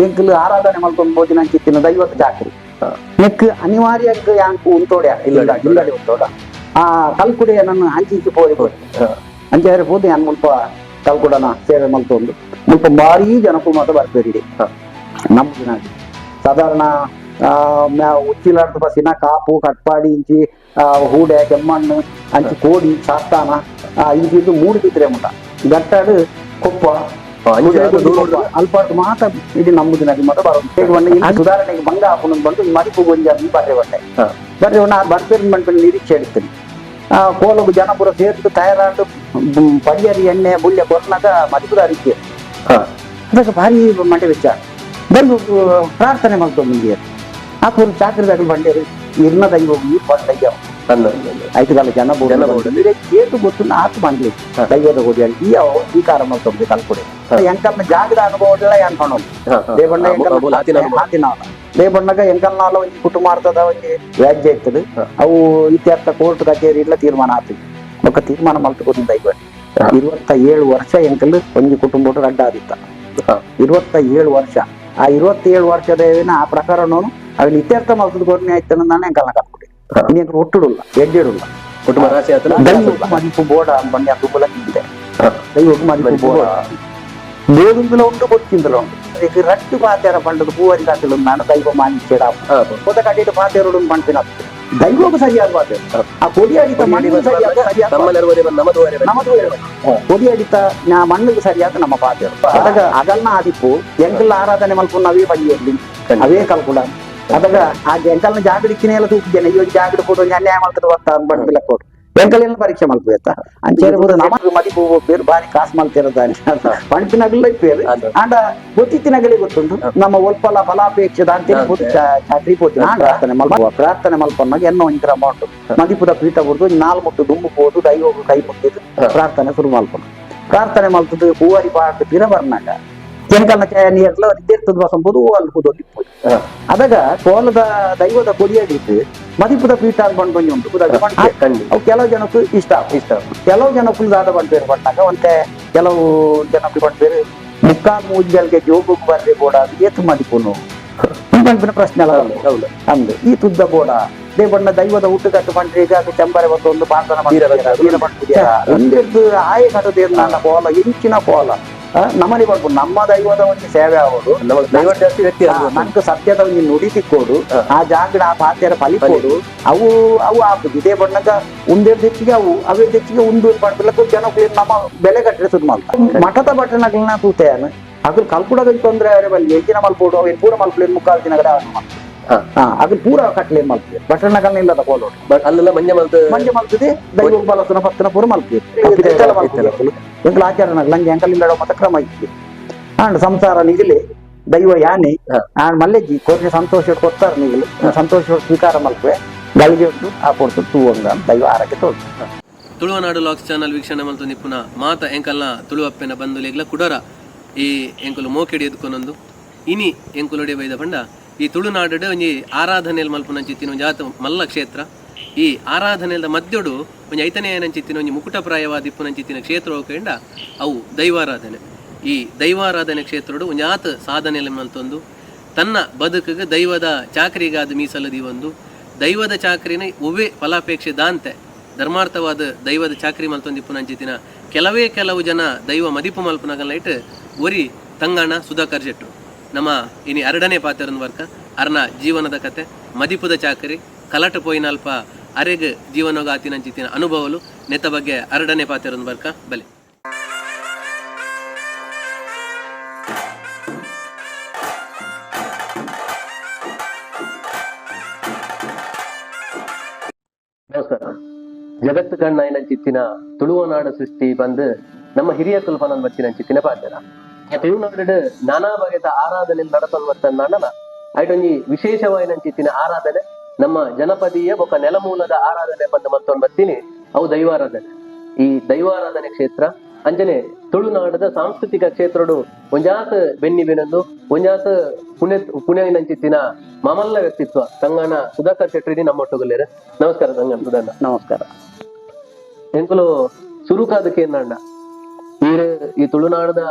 ಎಂಕುಲು ಆರಾಧನೆ ಮಲ್ತೊಂದು ಪೋತಿನ ಅಂಚಿತ್ತಿನ ದೈವದ ಚಾಕ್ರಿ ನೆಕ್ ಅನಿವಾರ್ಯ ಯಾಂಕು ಉಂತೋಡೆ ಇಲ್ಲ ಇಲ್ಲಡೆ ಉಂತೋಡ ಆ ಕಲ್ಕುಡೆ ನನ್ನ ಅಂಚಿ ಪೋರಿ ಪೋರಿ ಅಂಚಾರೆ ಪೋದು ಯಾನ್ ಮುಲ್ಪ ಕಲ್ಕುಡನ ಸೇವೆ ಮಲ್ತೊಂದು ಮುಲ್ಪ ಭಾರೀ ಜನಕ್ಕೂ ಮಾತ ಬರ್ಪೇರಿಡೆ. ನಮ್ಮ ದಿನ ಸಾಧಾರಣ ಉಚ್ಚಿಲಾರ್ದ ಬಸ್ಸಿನ ಕಾಪು, ಕಟ್ಪಾಡಿ, ಇಂಚಿ ಹೂಡೆ, ಕೆಮ್ಮಣ್ಣು, ಅಂಚಿ ಕೋಡಿ, ಸಾಸ್ತಾನ, ಇಂಚಿ ಇದು ಮೂಡುಬಿದ್ರೆ ಮುಟ ಗಟ್ಟಾಡು ಕೊಪ್ಪ ಅಲ್ಪ ಮಾತ ಇಡೀ ನಮ್ಮದಿನ ಮಾತ ಬರೋದು. ಹೇಗೆ ಬಂದ ಇಲ್ಲಿ ಸುಧಾರಣೆಗೆ ಭಂಗ ಆಪುನ ಬಂದು ಮದಿಪು ಗೊಂಜ ಬರ್ರೆ ಬಟ್ಟೆ ಬರ್ರೆ ನಾ ಬರ್ಪೇರು ಬಂದು ನಿರೀಕ್ಷೆ ಇಡ್ತೀನಿ. ಆ ಕೋಲಗು ಜನಪುರ ಸೇರ್ದು ತಯಾರಾಡು ಪಡಿಯರಿ ಎಣ್ಣೆ ಬುಳ್ಯ ಕೊರ್ನಾಗ ಮದಿಪುದ ಅರಿಕೆ ಅದಕ್ಕೆ ಭಾರಿ ಮಂಡೆ ವೆಚ್ಚ ದೈವ ಪ್ರಾರ್ಥನೆ ಮಲ್ತೊಂದು ಆ ಪೂರ ಚಾಕ್ರಿದಾಗಲು ಬಂಡೇರು ಇರ್ನ ದೈವ ಈ ಬಂಡಯ್ಯ ಐತುಗಾಲ ಜನ ಜನ ಬೋರ್ಡು. ಏತು ಗೊತ್ತು ಆತು ಬಂದ್ಲಿ ದೈವದ ಕೊಡಿ ಈ ಸ್ವೀಕಾರ ಮಲ್ತೊಂದು ಕಲ್ಕೊಡೆ. ಎಂಕಲ್ನ ಜಾಗದ ಅನುಭವ ಅನ್ಕೊಂಡು ದೇವಣ್ಣ ಎಂಕಲ್ನ ದೇವಣ್ಣಗ ಎಂಕಲ್ನಾಲ ಒಂಜಿ ಕುಟುಂಬಾರ್ಥದ ಒಂಜಿ ವ್ಯಾಜ್ಯ ಇತ್ತದು. ಅವು ಇತ್ಯರ್ಥ ಕೋರ್ಟ್ ಕಚೇರಿ ಇಲ್ಲ ತೀರ್ಮಾನ ಆತು. ಬೊಕ್ಕ ತೀರ್ಮಾನ ಮಲ್ತು ದೈವ 27 ವರ್ಷ ಎಂಕಲ್ ಒಂಜಿ ಕುಟುಂಬ ರಡ್ಡ ಆದಿತ್ತ. 27 ವರ್ಷ. ಆ 27 ವರ್ಷದ ಆ ಪ್ರಕರಣನು ಅವನ ಇತ್ಯರ್ಥ ಮಲ್ತದ ಕೊರ್ನೆ ಆಯ್ತಾನ ನಾನು ಎಂಕಲ್ನ ಕಲ್ಕೊಡೆ. ಇನ್ನು ಒಟ್ಟುಡುಲ್ಲ ಎಡ್ಡೆಡುಲ್ಲ. ಕುಟುಂಬ ರಾಶಿ ಆತನ. ದೈವಕ್ಕೆ ಮದಿಪು ಬೋಡ ಬಂಡೆ ದುಬ್ಬಲ ಇದೆ. ದೈವಕ್ಕೆ ಮದಿಪು ಬೋಡ ಬೋದುಂದಲ ಉಂಟು, ಬೊಚ್ಚಿಂದಲ ಉಂಟು. ಈಗ ರಟ್ಟು ಪಾತ್ಯಾರ ಪಂಡದ ಪೂವರಿ ಕಾತಿಲು ನಾನು ದೈವ ಮಾನಿಚ್ಚೇಡ ಪೊತ ಕಡಿಟ್ಟು ಪಾತ್ಯಾರುಡು ಪಂಪಿನ ದೈವಕ್ಕೂ ಸರಿಯಾದ ಪಾತ್ರೆ. ಆ ಕೊಡಿ ಅಡಿತ ಮಣ್ಣಿಗೆ ಸರಿಯಾದ ಸರಿಯಾದ ನಮ್ಮದು ಕೊಡಿ ಅಡಿತ ನಾ ಮಣ್ಣಿಗೆ ಸರಿಯಾದ ನಮ್ಮ ಪಾತ್ರೆ. ಅದಾಗ ಅಗಲ್ನ ಆದಿಪ್ಪು ಎಂಕಲ್ ಆರಾಧನೆ ಮಲ್ಪು ಅವೇ ಪಂಜಿಯಲ್ಲಿ ಅವೇ ಕಲ್ಕುಡ. ಅದಾಗ ಆ ಎಂಕಲ್ನ ಜಾಗಡಿಕ್ಕಿನ ಎಲ್ಲ ತೂಕಿದ್ದೇನೆ. ಈ ಒಂದು ಜಾಗಡಿ ಕೊಡು ಅನ್ಯಾಯ ಮಲ್ತದ ಬತ್ತ ಬಂಡ್ ಕೊಡು ಎಂಕಲ್ ಪರೀಕ್ಷೆ ಮಲ್ಪು ಎತ್ತ ಅಂಚೇರಿ ಬೋದು. ನಮ್ಮ ಮದಿಪು ಪೇರು ಬಾರಿ ಕಾಸು ಮಲ್ತಿರೋದಾನೆ ಪಂಪಿನಗಲ್ಲ ಪೇರು. ಆಂಡ ಗೊತ್ತಿತ್ತಿನಗಲಿ ಗೊತ್ತುಂಟು ನಮ್ಮ ಒಲ್ಪಲ ಫಲಾಪೇಕ್ಷೆ ದಾಂತೆ ಚಾಕ್ರಿ ಪೋತಿ ಪ್ರಾರ್ಥನೆ ಮಲ್ಪ. ಪ್ರಾರ್ಥನೆ ಮಲ್ಪನ್ನಾಗ ಎನ್ನೋ ಒಂಜಿ ಕ್ರಮ ಉಂಟು. ಮದಿಪುದ ಪೀಠ ಬುಡ್ದು ಒಂಜಿ ನಾಲ್ ಮುಟ್ಟು ದುಂಬು ಪೋದು ದೈವಗು ಕೈ ಮುಟ್ಟಿದ್ದು ಪ್ರಾರ್ಥನೆ ಶುರು ಮಲ್ಪನು. ಪ್ರಾರ್ಥನೆ ಮಲ್ತದ್ದು ಹೂವರಿ ಪಾಡ್ದು ಪಿರ ಬರ್ನಾಗ ಎಂಕಲ್ನ ನೀರ್ಲ ಇರ್ತದ ಬಸಂಬೋದು ಅಲ್ಲಿ ಕೂದೊಂದು ಇಪ್ಪು. ಅದಾಗ ಕೋಲದ ದೈವದ ಕೊಡಿಯಡಿಟ್ಟು ಮದಿಪುದ ಪೀಠ ಅಂತ ಬಂದು ಒಂಜಿ ಉಂಟು. ಅವು ಕೆಲವು ಜನಕ್ಕೂ ಇಷ್ಟ ಇಷ್ಟ. ಕೆಲವು ಜನಕ್ಕೂ ದಾದ ಬಂದ್ಬೇರು ಬಂದಾಗ ಒಂತೆ ಕೆಲವು ಜನಕ್ಕೆ ಬಂದ್ಬೇರು ಮುಕ್ಕಾಲ್ ಮೂಜಲ್ಗೆ ಜೋಗಕ್ಕೆ ಬರ್ರಿ ಬೋಡ ಏತು ಮದಿಪುನು ಪಂಪಿನ ಪ್ರಶ್ನೆ ಅಲ್ಲ. ಹೌದು. ಅಂದು ಈ ತುದ್ದ ಬೋಡ ದೇವಣ್ಣ ದೈವದ ಹುಟ್ಟುಕಟ್ಟು ಪಂಡ್ರಿ ಈಗ ಚಂಬರೆ ಬಂದು ಒಂದು ಪಾಂತನ ಒಂದೆದ್ದು ಆಯ ಕಟ್ಟದೇನು ನನ್ನ ಕೋಲ ಇಂಚಿನ ಕೋಲ ನಮ್ಮನೆ ಬಂದು ನಮ್ಮ ದೈವದ ಒಂದು ಸೇವೆ ಆವಡು. ನಮಗೆ ದೈವ ಜಾಸ್ತಿ ವ್ಯಕ್ತಿ ಆ, ನಂಗೆ ಸತ್ಯದ ಒಂದು ನುಡಿ ತಿಕ್ಕೋಡು ಆ ಜಾಗಡ ಆ ಪಾತ್ಯರ ಫಲಿಕೋಡು ಅವು ಅವು ಆಪುಜಿ. ಇದೇ ಬಣ್ಣಗ ಉಂದೇರ್ ಹೆಚ್ಚಿಗೆ ಅವು ಅವೇ ಹೆಚ್ಚಿಗೆ ಉಂದು ಪಡ್ಬಿಲ್ಲಕ್ಕ ಜನಕ್ಕೆ ನಮ್ಮ ಬೆಲೆ ಕಟ್ಟರೆ ಸುದ್ ಮಲ್ತ ಮಠದ ಬಟ್ಟನಗಳನ್ನ ತೂತೆಯನ್ ಅದ್ರ ಕಲ್ಕುಡದ ತೊಂದ್ರೆ ಅವರೇ ಬಲ್ಲಿ ಹೆಚ್ಚಿನ ಮಲ್ಪೋಡು ಅವೇನು ಪೂರ ಮಲ್ಪಲೇನು ಮುಕ್ಕಾಲು ದಿನಗಡೆ ಅವನು ಅದ್ರ ಪೂರ ಕಟ್ಲೇನು ಮಲ್ಪೆ ಬಟ್ಟನಗಳನ್ನ ಇಲ್ಲದ ಕೋಲೋಡು. ಬಟ್ ಅಲ್ಲೆಲ್ಲ ಮಂಜೆ ಮಲ್ತು ಮಂಜೆ ಮಲ್ತದೆ ದೈವ ಬಲಸುನ ಪತ್ತನ ಪೂರ ಮಲ್ಪೆ ಮಲ್ಪೆ ಎಂಕಲ್ ಆಚಾರನಗಲ ನಂಗೆ ಎಂಕಲ್ ಇಲ್ಲಡ ಮತ ಕ್ರಮ ಇತ್ತು. ಆಂಡ್ ಸಂಸಾರ ನಿಗಲಿ ದೈವ ಯಾನೆ ಆಂಡ್ ಮಲ್ಲೆಜ್ಜಿ ಕೊರ್ನೆ ಸಂತೋಷ ಕೊಡ್ತಾರೆ ನಿಗಲು ಸಂತೋಷ ಸ್ವೀಕಾರ ಮಲ್ಪೆ ಗಳಿಗೆ ಉಂಟು ಆ ಪೊರ್ತು ತೂವಂಗ ದೈವ ಆರಕ್ಕೆ ತೋಡು. ತುಳುವನಾಡು ಲಾಕ್ಸ್ ಚಾನಲ್ ವೀಕ್ಷಣೆ ಮಲ್ತು ನಿಪುಣ ಮಾತ ಎಂಕಲ್ನ ತುಳುವಪ್ಪೆನ ಬಂಧುಲೆಗ್ಲ ಕುಡರ ಈ ಎಂಕುಲು ಮೋಕೆಡಿ ಎದ್ಕೊನೊಂದು ಇನಿ ಎಂಕುಲೊಡೆ ಬೈದ ಪಂಡ ಈ ತುಳುನಾಡು ಒಂಜಿ ಆರಾಧನೆಲ್ ಮಲ್ಪುನಂಚಿತ್ತಿನ ಒಂಜಿ ಆತ ಮಲ್ಲ ಕ್ಷೇತ್ರ. ಈ ಆರಾಧನೆಲ್ದ ಮಧ್ಯೊಡು ಒಂಜಿ ಐತನೆಯನಂಚಿತ್ತಿನ ಒಂಜಿ ಮುಕುಟಪ್ರಾಯವಾದ ಇಪ್ಪುನಂಚಿತ್ತಿನ ಕ್ಷೇತ್ರ ಹೋಗಂಡ ಅವು ದೈವಾರಾಧನೆ. ಈ ದೈವಾರಾಧನೆ ಕ್ಷೇತ್ರಡು ಒಂಜಿ ಆತ ಸಾಧನೆಯಲ್ಲಿ ಮಲ್ತೊಂದು ತನ್ನ ಬದುಕಿಗೆ ದೈವದ ಚಾಕರಿಗಾದ ಮೀಸಲು ದೀವೊಂದು ದೈವದ ಚಾಕರಿನ ಒವ್ವೇ ಫಲಾಪೇಕ್ಷೆ ದಾಂತೆ ಧರ್ಮಾರ್ಥವಾದ ದೈವದ ಚಾಕರಿ ಮಲ್ತೊಂದಿಪ್ಪುನಂಚಿತ್ತಿನ ಕೆಲವೇ ಕೆಲವು ಜನ ದೈವ ಮದಿಪು ಮಲ್ಪುನಗಲ್ಲ ಇಟ್ಟು ಒರಿ ತಂಗಣ ಸುಧಾಕರ್ ಜೆಟ್ಟು. ನಮ್ಮ ಇನಿ ಎರಡನೇ ಪಾತ್ರನ ವರ್ಕ ಅರ್ನ ಜೀವನದ ಕತೆ, ಮದಿಪುದ ಚಾಕರಿ, ಕಲಟ ಪೋಯಿನಲ್ಪ ಅರೆಗ್ ಜೀವನೋಗ ಆತಿನಂಚಿತ್ತಿನ ಅನುಭವಲು ನೆತ್ತ ಬಗ್ಗೆ ಎರಡನೇ ಪಾತ್ರನ ವರ್ಕ ಬಲೆ. ನಮಸ್ಕಾರ. ಜಗತ್ತು ಕಣ್ಣಾಯಿನಂಚಿತ್ತಿನ ತುಳುವನಾಡ ಸೃಷ್ಟಿ ಬಂದು ನಮ್ಮ ಹಿರಿಯ ಕುಲ್ಪನನ್ ಬತ್ತಿನಂಚಿತ್ತಿನ ಪಾತ್ರ. ಆ ತುಳುನಾಡು ನಾನಾ ಬಗೆದ ಆರಾಧನೆ ನಡತನ್ ಬತ್ತನ್ನ ಐಟೊಂಜಿ ವಿಶೇಷವಾಯಿನಂಚಿತ್ತಿನ ಆರಾಧನೆ ನಮ್ಮ ಜನಪದೀಯ ಬೊಕ್ಕ ನೆಲಮೂಲದ ಆರಾಧನೆ ಬಂದು ಮತ್ತೊಂದು ಬತ್ತೀನಿ ಅವು ದೈವಾರಾಧನೆ. ಈ ದೈವಾರಾಧನೆ ಕ್ಷೇತ್ರ ಅಂಜನೆ ತುಳುನಾಡದ ಸಾಂಸ್ಕೃತಿಕ ಕ್ಷೇತ್ರಡು ಒಂಜಾತ ಬೆನ್ನಿ ಬೆನೊಂದು ಒಂಜಾತ ಪುಣ್ಯ ಪುಣ್ಯನಂಚಿತ್ತಿನ ಮಾಮಲ್ಲ ವ್ಯಕ್ತಿತ್ವ ತಂಗಣ ಸುಧಾಕರ್ ಶೆಟ್ಟಿ ನಮ್ಮೊಟ್ಟುಗುಲ್ಲೇರು. ನಮಸ್ಕಾರ ತಂಗಣ ಸುಧಾನ. ನಮಸ್ಕಾರ. ಎಂಕುಲು ಸುರುಕಾದಕ್ಕೆ ಏನಂಡ ಈರ್ ಈ ತುಳುನಾಡದ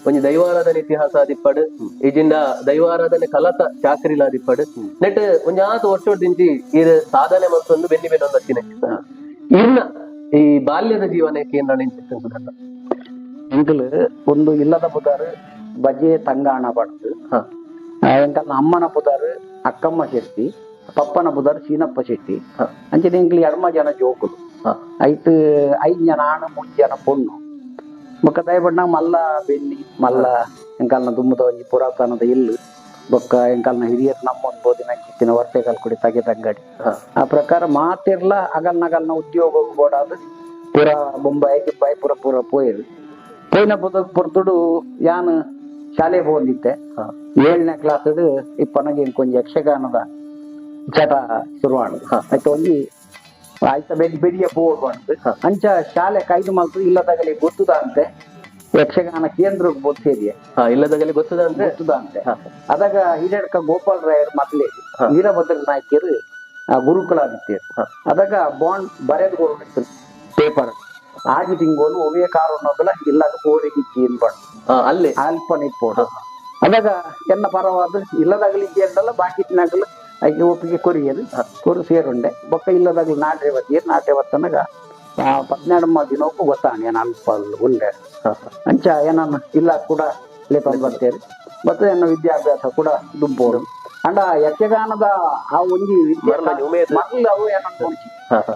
ಒಂಜಿ ದೈವಾರಾಧನೆ ಇತಿಹಾಸ ಆದಿಪ್ಪಡು, ಇಜಿಂಡ ದೈವಾರಾಧನೆ ಕಲತ ಚಾಕ್ರಿಲಾದಿಪ್ಪಡು, ನೆಟ್ ಒಂಜಿ ಆತ ವರ್ಷದಿಂಚಿ ಇರ್ ಸಾಧನೆ ಮಲ್ತೊಂದು ಬೆನ್ನಿ ಬೆನ್ನೊಂದು ಬತ್ತಿನ ಇರ್ನ ಈ ಬಾಲ್ಯದ ಜೀವನಕ್ಕೆ ಏನ್ ಇಂಚಿತ್ತು ಸುಧಾರಣ? ಎಂಕಲ್ ಒಂದು ಇಲ್ಲದ ಪುದಾರು ಬಜೆ ತಂಗಾಣ ಪಡ್ದು. ಎಂಕಲ್ನ ಅಮ್ಮನ ಪುದಾರು ಅಕ್ಕಮ್ಮ ಶೆಟ್ಟಿ, ಪಪ್ಪನ ಪುದಾರು ಸೀನಪ್ಪ ಶೆಟ್ಟಿ. ಅಂಚನೆ ಎಂಕಲ್ ಎಡ್ಮ ಜನ ಜೋಕುಲು. ಐತು 5 ಜನ ಆಣು, 3 ಜನ ಪೊಣ್ಣು. ಬೊಕ್ಕ ದಯಪಡ್ನ ಮಲ್ಲ ಬೆನ್ನಿ ಮಲ್ಲ ಎಂಕಲ್ನ ದುಮ್ಮದ ಒಂಜಿ ಪುರಾತನದ ಇಲ್ಲು. ಬೊಕ್ಕ ಎಂಕಲ್ನ ಹಿರಿಯರು ನಮ್ಮೊಂದು ಬೋದಿನ ಅಂಚಿತ್ತಿನ ವರ್ತೆ ಕಲ್ಕುಡಿ ತಗೆ ತಂಗಡಿ. ಆ ಪ್ರಕಾರ ಮಾತಿರ್ಲ ಅಗಲ್ನಗಲ್ನ ಉದ್ಯೋಗ ಬೋಡಾದ್ ಪೂರ ಬೊಂಬಾಯಿ ಗಿಂಬಾಯಿ ಪೂರ ಪೂರ ಪೋಯಿರು. ಪೋಯಿನ ಪೊರ್ತುಡು ಯಾನ್ ಶಾಲೆ ಪೋಂದಿತ್ತೆ. 7ನೇ ಕ್ಲಾಸ್ ಇಪ್ಪನಗೆ ಇಂಕೊಂಜಿ ಯಕ್ಷಗಾನದ ಚಟ ಶುರುವಾಣ. ಆಯ್ತು ಒಂಜಿ ಆಯ್ತ ಬೆಳಿ ಬೆಳಿಯ ಪೋಡು ಅಂಚ ಶಾಲೆ ಕೈದು ಮಲ್ತು ಇಲ್ಲದಾಗಲಿ ಗೊತ್ತುದ ಅಂತೆ ಯಕ್ಷಗಾನ ಕೇಂದ್ರಕ್ಕೆ ಗೊತ್ತೇರಿಯೆ. ಇಲ್ಲದಾಗಲಿ ಗೊತ್ತದ ಅಂದ್ರೆ ಗೊತ್ತುದ ಅಂತೆ. ಅದಾಗ ಹಿರಿಯಡ್ಕ ಗೋಪಾಲ್ ರಾಯರ್ ಮೊದಲೇ ವೀರಭದ್ರ ನಾಯ್ಕರು ಗುರುಕುಲಾದಿತ್ಯರು. ಅದಾಗ ಬಾಂಡ್ ಬರೆದು ಕೊಡು ಪೇಪರ್ ಆಜಿ ತಿಂಗೋಲು ಒವೇ ಕಾರನ್ನೋದಲ್ಲ ಇಲ್ಲಾಗ ಪೋರಿಗೆ ಬಾಂಡ್ ಅಲ್ಲೇ ಅಲ್ಪ ನಿಪ್ಪೋಡು. ಅದಾಗ ಎನ್ನ ಪರವಾದ ಇಲ್ಲದಾಗಲಿ ಇದ್ದಲ್ಲ ಬಾಕಿ ತಿನ್ನಾಗಲು ಐಕೆ ಒಪ್ಪಿಗೆ ಕೊರಿಯದು ಕೊರು ಸೇರುಂಡೆ. ಬೊಕ್ಕ ಇಲ್ಲದಾಗಲಿ ನಾಟ್ರೆ ಬತ್ತೀರ್ ನಾಟ್ರೆ ಬತ್ತನಾಗ 12 ದಿನಕ್ಕೂ ಗೊತ್ತಾಣ ಏನ ಅಲ್ಪ ಉಂಡೆ. ಅಂಚ ಏನನ್ನ ಇಲ್ಲ ಕೂಡ ಲೇಪನ್ ಬರ್ತೇವೆ ಮತ್ತೆ ಎನ್ನ ವಿದ್ಯಾಭ್ಯಾಸ ಕೂಡ ದುಂಬೋಡು. ಅಂಡ ಯಕ್ಷಗಾನದ ಆ ಒಂಜಿ ವಿದ್ಯೆ ಮೊದಲು ಅವು ಏನನ್ನ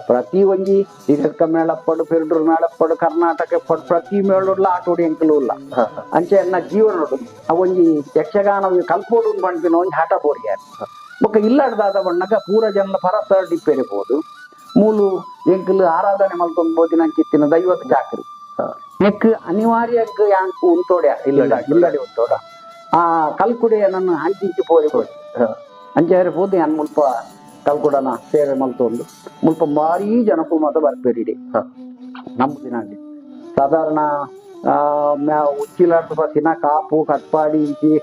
ಪ್ರತಿ ಒಂಜಿ ಹಿರಿಯಡ್ಕ ಮೇಳಪ್ಪಡು, ಪೆರುಡೂರು ಮೇಳಪ್ಪಡು, ಕರ್ನಾಟಕ ಪಡು ಪ್ರತಿ ಮೇಳುಡ್ಲ ಆಟೋಡಿ ಎಂಕಲು ಇಲ್ಲ. ಅಂಚೆ ಎನ್ನ ಜೀವನೋಡು ಆ ಒಂಜಿ ಯಕ್ಷಗಾನ ಕಲ್ಪೋಡು ಪಂಪಿನ ಒಂಜಿ ಆಟ ಬೋರಿಯಾರ. ಬೊಕ್ಕ ಇಲ್ಲಾಡ್ದಾದ ಬಣ್ಣಗ ಪೂರ ಜನ ಪರಸ್ಪರ ಡಿಪ್ಪೇರಿಬೋದು. ಮೂಲು ಎಂಕಲು ಆರಾಧನೆ ಮಲ್ತೊಂದು ಬೋದಿನ ಅಂಚಿತ್ತಿನ ದೈವದ ಚಾಕ್ರಿ ನೆಕ್ ಅನಿವಾರ್ಯ ಯಾಂಕು ಉಂತೋಡ್ಯ ಇಲ್ಲ ಇಲ್ಲಡಿ ಉಂತೋಡ ಆ ಕಲ್ಕುಡೆ ನನ್ನ ಅಂಚಿಂಚಿ ಪೋರಿ ಅಂಚೆ ಪೋದು ಯಾನ್ ಮುಲ್ಪ ಕಲ್ಕುಡನ ಸೇವೆ ಮಲ್ತೊಂದು ಮುಲ್ಪ ಭಾರೀ ಜನಕ್ಕೂ ಮಾತ ಬರ್ಪೇರಿಡಿ ನಮ್ಮ ದಿನ ಸಾಧಾರಣ ಉಚ್ಚಿಲಾರ್ದ ಬಸ್ಸಿನ ಕಾಪು ಕಟ್ಪಾಡಿ ಇಂಚಿ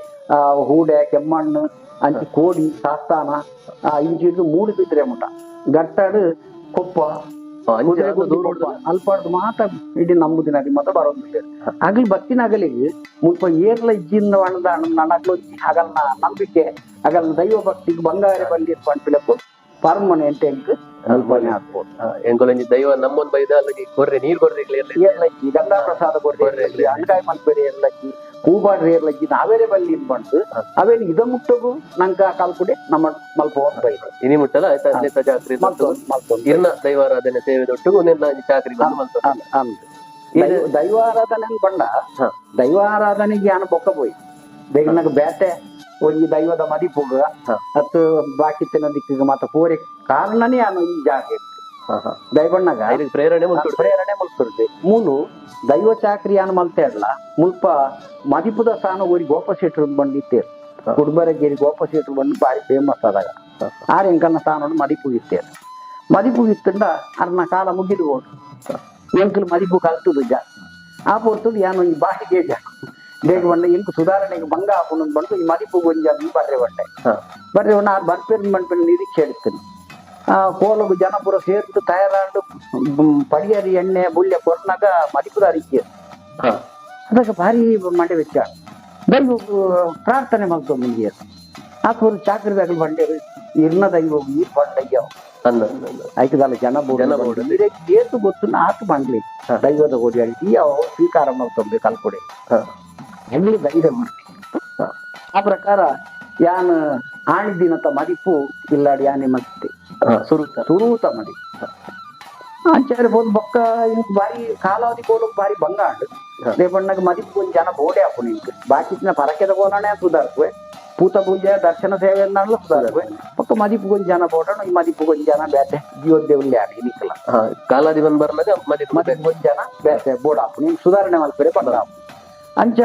ಹೂಡೆ ಕೆಮ್ಮಣ್ಣು ಅಂಚಿ ಕೋಡಿ ಸಾಸ್ತಾನ ಇಂಚಿ ಹಿಡಿದು ಮೂಡು ಬಿದ್ರೆ ಮುಟ ಗಟ್ಟಾಡು ಕೊಪ್ಪ ಅಲ್ಪಾಡ್ದು ಮಾತ ಇಡೀ ನಂಬುದಿನ ಮಾತ ಬರೋದಿಲ್ಲ. ಆಗ್ಲಿ ಬತ್ತಿನ ಅಗಲಿಗೆ ಮುಲ್ಪ ಏರ್ಲ ಇಜ್ಜಿಂದ ಒಣದ ನನಗ್ಲು ಅಗಲ್ನ ನಂಬಿಕೆ ಅಗಲ್ನ ದೈವ ಭಕ್ತಿಗೆ ಬಂಗಾರ ಬಲ್ಲಿ ಪಂಪಿಲಕ್ಕೂ ಪರ್ಮನೆಂಟ್ ಎಂಕ್ ಅಲ್ಪನೆ ಆಗ್ಬೋದು. ಎಂಕೊಲಂಜಿ ದೈವ ನಮ್ಮೊಂದು ಬೈದ ಅಲ್ಲಿಗೆ ಕೊರ್ರೆ ನೀರ್ ಕೊರ್ರೆ ಏರ್ಲಜ್ಜಿ ಗಂಗಾ ಪ್ರಸಾದ ಕೊರ್ರೆ ಏರ್ಲಜ್ಜಿ ಅಂಗಾಯಿ ಮಲ್ಪೆರೆ ಏರ್ಲಜ್ಜಿ ಹೂಬಾಡ್ರಿ ಏರ್ಲಜ್ಜಿ ನಾವೇರೆ ಬಲ್ಲಿ ಬಂತು ಅವೇನು ಇದ ಮುಟ್ಟಗು ನಂಕ ಕಲ್ಕುಡೆ ನಮ್ಮ ಮಲ್ಪ ಬೈದ ಇನಿ ಮುಟ್ಟಲ ಜಾತ್ರೆ ಇರ್ನ ದೈವಾರಾಧನೆ ಸೇವೆ ದೊಟ್ಟು ಚಾಕ್ರಿ ದೈವಾರಾಧನೆ ಬಂಡ ದೈವಾರಾಧನೆಗೆ ಯಾನ ಬೊಕ್ಕ ಪೋಯಿ ಬೇಗ ಬೇಟೆ ಒಂಜಿ ದೈವದ ಮದಿಪುಗ ಅತ್ತು ಬಾಕಿ ತಿನ್ನದಿಕ್ಕ ಮಾತ ಪೋರೆ ಕಾರಣನೇ ಯಾನು ಈ ಜಾಗ ದೈವಣ್ಣಗ ಪ್ರೇರಣೆ ಪ್ರೇರಣೆ ಮಲ್ತುರ್ದೆ. ಮೂಲು ದೈವ ಚಾಕ್ರಿ ಯಾನು ಮಲ್ತೆ ಅಲ್ಲ ಮುಲ್ಪ ಮದಿಪುದ ಸ್ಥಾನ ಊರಿ ಗೋಪ ಶೆಟ್ರು ಬಂದಿತ್ತೇರು ಕುಡ್ಬರಗೇರಿ ಗೋಪ ಶೆಟ್ರು ಬಂದು ಭಾರಿ ಫೇಮಸ್ ಆದಾಗ ಆರ್ ಎಂಕಲ್ನ ಸ್ಥಾನ ಮದಿಪು ಇತ್ತೇರು. ಮದಿಪು ಇತ್ತಂಡ ಅರ್ನ ಕಾಲ ಮುಗಿದು ಹೋದು ಎಂಕಲ್ ಮದಿಪು ಕಲ್ತುದು ಜಾಸ್ತಿ ಆ ಪೊರ್ತುಡು ಯಾನು ಈ ಬಾಯಿಗೆ ಬೇಗ ಬಂಡ ಎಂಕು ಸುಧಾರಣೆಗೆ ಭಂಗ ಆಪುಂಡು ಬಂದು ಈ ಮದಿಪು ಗೊಂಜ ಬರ್ರೆ ಬಂಡೆ ಬರ್ರೆ ಬಂಡ ಆ ಬರ್ಪೇರ್ ಬಂಡ್ಪಿನ ನಿರೀಕ್ಷೆ എടുತೀನಿ. ಆ ಕೋಲಗು ಜನಪುರ ಸೇರ್ತು ತಯಾರಾಂಡು ಪಡಿಯರಿ ಎಣ್ಣೆ ಬುಳ್ಳೆ ಕೊರ್ನಾಗ ಮದಿಪುದ ಅರಿಕೆ ಅದಕ್ಕೆ ಭಾರಿ ಮಂಡೆ ವೆಚ್ಚ ದೈವ ಪ್ರಾರ್ಥನೆ ಮಲ್ತೊಂದು ಆತ್ಮರು ಚಾಕ್ರಿದಾಗಲು ಬಂಡೇರು ಇರ್ನ ದೈವ ನೀರು ಬಂಡಯ್ಯ ಐಕದಲ್ಲ ಜನ ಬೋಡು ಏತು ಗೊತ್ತು ಆತು ಬಂಡ್ಲಿ ದೈವದ ಓಡಿ ಈ ಅವ ಸ್ವೀಕಾರ ಮಲ್ತೊಂಬೆ ಕಲ್ಕೊಡೆ ಹೆಂಗ್ಲಿ ಧೈರ್ಯ ಮಾಡ್ತೀನಿ. ಆ ಪ್ರಕಾರ ಯಾನ್ ಆಣಿದಿನತ ಮದಿಪು ಇಲ್ಲಾಡಿ ಯಾನೆ ಮತ್ತೆ ಸುರೂತ ಮದಿಪು ಅಂಚಾರೆ ಬೋದು ಬೊಕ್ಕ ಇಂಕ್ ಬಾರಿ ಕಾಲಾವಧಿ ಕೋಲು ಬಾರಿ ಬಂಗ ಆಂಡ್ ರೇಪಣ್ಣಗ ಮದಿಪು ಒಂಜಿ ಜನ ಬೋಡೆ ಆಪುಂಡು ಇಂಕ್ ಬಾಕಿತ್ತಿನ ಪರಕೆದ ಕೋಲನೆ ಸುಧಾರ್ಪುವೆ ಪೂತ ಪೂಜೆ ದರ್ಶನ ಸೇವೆ ಅನ್ನಲ್ಲ ಸುಧಾರ್ಪುವೆ ಬೊಕ್ಕ ಮದಿಪು ಒಂಜಿ ಜನ ಬೋಡಣ ಈ ಮದಿಪು ಒಂಜಿ ಜನ ಬೇತೆ ಜೀವದೇವುಲ್ಲೆ ಆಡಿ ನಿಕ್ಕಲ ಕಾಲಾದಿ ಬಂದ್ ಬರ್ನಾಗ ಮದಿಪು ಒಂಜಿ ಜನ ಬೇತೆ ಬೋಡ ಆಪುಂಡು ಇಂಕ್ ಸುಧಾರಣೆ ಮಲ್ಪೆರೆ ಬಂಗ ಆಪುಂಡು. ಅಂಚ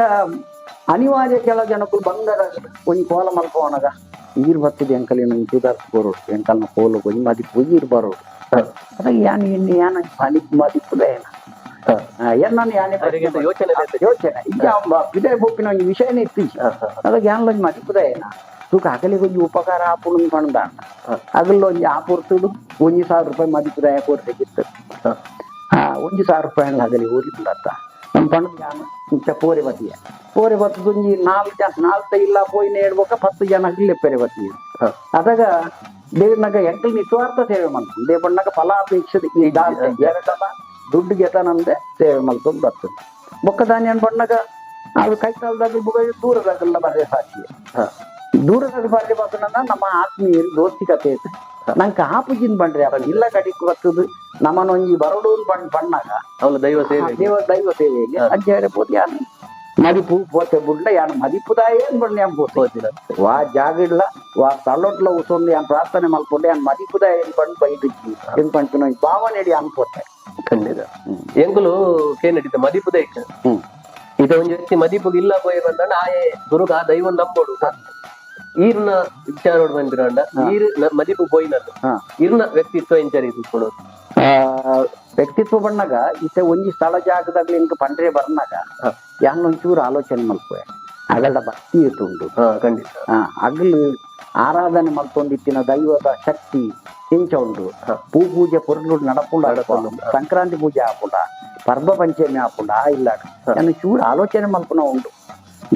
ಅನಿವಾರ್ಯ ಕೆಲ ಜನಕ್ಕೂ ಬಂಗದ ಒಂಜಿ ಕೋಲ ಮಲ್ಪವನಗ ನೀರು ಬರ್ತದೆ ಎಂಕಲಿನ ಸುಧಾರ್ಸ್ ಬರೋಡು ಎಂಕಲ್ನ ಕೋಲು ಒಂಜಿ ಮದಿಪು ನೀರು ಬರೋಡು ಅದಾಗ ಯಾನ್ ಇನ್ನು ಯಾನ ಮದಿಪುದ ಏನ ಎನ್ನನ್ನು ಯಾನೆ ಯೋಚನೆ ಯೋಚನೆ ಈಗ ಇದೇ ಬೊಪ್ಪಿನ ಒಂಜಿ ವಿಷಯನೇ ಇತ್ತು. ಅದಾಗ ಯಾನ್ಲ ಒಂಜಿ ಮದಿಪುದ ಏನ ತೂಕ ಅಗಲಿಗೆ ಒಂಜಿ ಉಪಕಾರ ಆಪುಂಡು ಪಂಡ ಅಗಲ ಒಂಜಿ ಆ ಪೊರ್ತುಡು 1,000 ರೂಪಾಯಿ ಮದಿಪುದಾಯ ಕೊರ್ತೆಗಿತ್ತು. 1,000 ರೂಪಾಯಿ ಅಗಲಿ ಊರಿಪುಂಡತ್ತ ಪಂಡ ಯಾನ್ ಇಂಚ ಪೋರೆ ಬತ್ತಿಯ ಪೋರೆ ಬತ್ತದ ಒಂಜಿ ನಾಲ್ ಜನ ನಾಲ್ತ ಇಲ್ಲ ಪೋಯಿ ನೇಡ್ಬೊಕ 10 ಜನ ಲೆಪ್ಪೆರೆ ಬತ್ತಿಯ. ಅದಾಗ ದೇವನಾಗ ಎಂಕಲ್ ನಿಸ್ವಾರ್ಥ ಸೇವೆ ಮಲ್ಪು ದೇವಣ್ಣಗ ಫಲಾಪೇಕ್ಷೆ ಎರಡಲ್ಲ ದುಡ್ಡು ಗೆತನಂದೆ ಸೇವೆ ಮಲ್ತೊಂದು ಬರ್ತದೆ. ಬೊಕ್ಕ ದಾನ್ಯ ಬಣ್ಣಗ ಅದು ಕೈಕಾಲದಾಗ ಬುಗ ದೂರದಾಗಲ್ಲ ಬರ್ರೆ ಸಾಕ್ಷಿ. ದೂರದಾಗ ಬರ್ರೆ ಬರ್ತನ ನಮ್ಮ ಆತ್ಮೀಯರು ದೋಸ್ತಿ ಕತೆ ಐತೆ ನಂಗೆ ಆಪುಜಿನ್ ಬಂಡ್ರೆ ಅಪ್ಪ ಇಲ್ಲ ಕಡಿಕ್ ಬರ್ತದ ನಮ್ಮನೊಂಜಿ ಬರಡು ಬಣ್ಣ ಬಣ್ಣಾಗ ಅವಳ ದೈವ ಸೇವೆ ದೈವ ಸೇವೆಗೆ ಅಂಚೆ ಪೋತಿ ಯಾನು ಮದಿಪು ಪೋತೆ ಬುಡ್ಲ ಯಾನು ಮದಿಪುದಾಯೇ ಬಣ್ಣ ಯಾನ್ ಪೋತೆ ಹೋತಿನ. ವಾ ಜಾಗಿಡ್ಲ ವಾ ತಳ್ಳೊಟ್ಲ ಉಸೊಂದು ಯಾನ್ ಪ್ರಾರ್ಥನೆ ಮಲ್ಪೊಂಡೆ ಯಾನ್ ಮದಿಪುದಾಯ ಏನ್ ಬಣ್ಣ ಬೈದಿಚ್ಚಿ ಏನ್ ಪಂಪಿನ ಭಾವನೆ ಯಾನ್ ಪೋತೆ. ಖಂಡಿತ ಎಂಕುಲು ಕೇನಡಿತ ಮದಿಪುದ ಇಕ್ಕ ಇದ ಒಂಜಿ ವ್ಯಕ್ತಿ ಮದಿಪುಗ್ ಇಲ್ಲ ಪೋಯಿ ಬಂದಂಡ ಆಯೆ ಗುರುಗ ಆ ದೈವ ನಂಬೋಡು. ಈರ್ನ ವಿಚಾರ ಬಂದಿರಂಡ ಈರ್ ಮದಿಪು ಪೋಯಿನಲ್ಲ ಇರ್ನ ವ್ಯಕ್ತಿತ್ವ ಇಂಚರಿ ಕೊಡೋದು. ವ್ಯಕ್ತಿತ್ವ ಬಣ್ಣಗ ಇತ್ತೆ ಒಂಜಿ ಸ್ಥಳ ಜಾಗದಾಗ್ಲಿ ಇಂಕ ಪಂಡ್ರೆ ಬರ್ನಾಗ ಯಾನ್ ಒಂಚೂರು ಆಲೋಚನೆ ಮಲ್ಪುವೆ ಅಗಲ ಭಕ್ತಿ ಇತ್ತುಂಡು. ಖಂಡಿತ. ಅಗಲು ಆರಾಧನೆ ಮಲ್ತೊಂದಿತ್ತಿನ ದೈವದ ಶಕ್ತಿ ಎಂಚ ಉಂಡು. ಪೂ ಪೂಜೆ ಪೊರ್ಲು ನಡಪುಂಡ, ಸಂಕ್ರಾಂತಿ ಪೂಜೆ ಆಪುಂಡ, ಪರ್ಬ ಪಂಚಮಿ ಆಪುಂಡ ಆ ಇಲ್ಲ ಯಾನ್ ಚೂರು ಆಲೋಚನೆ ಮಲ್ಪುನ ಉಂಡು.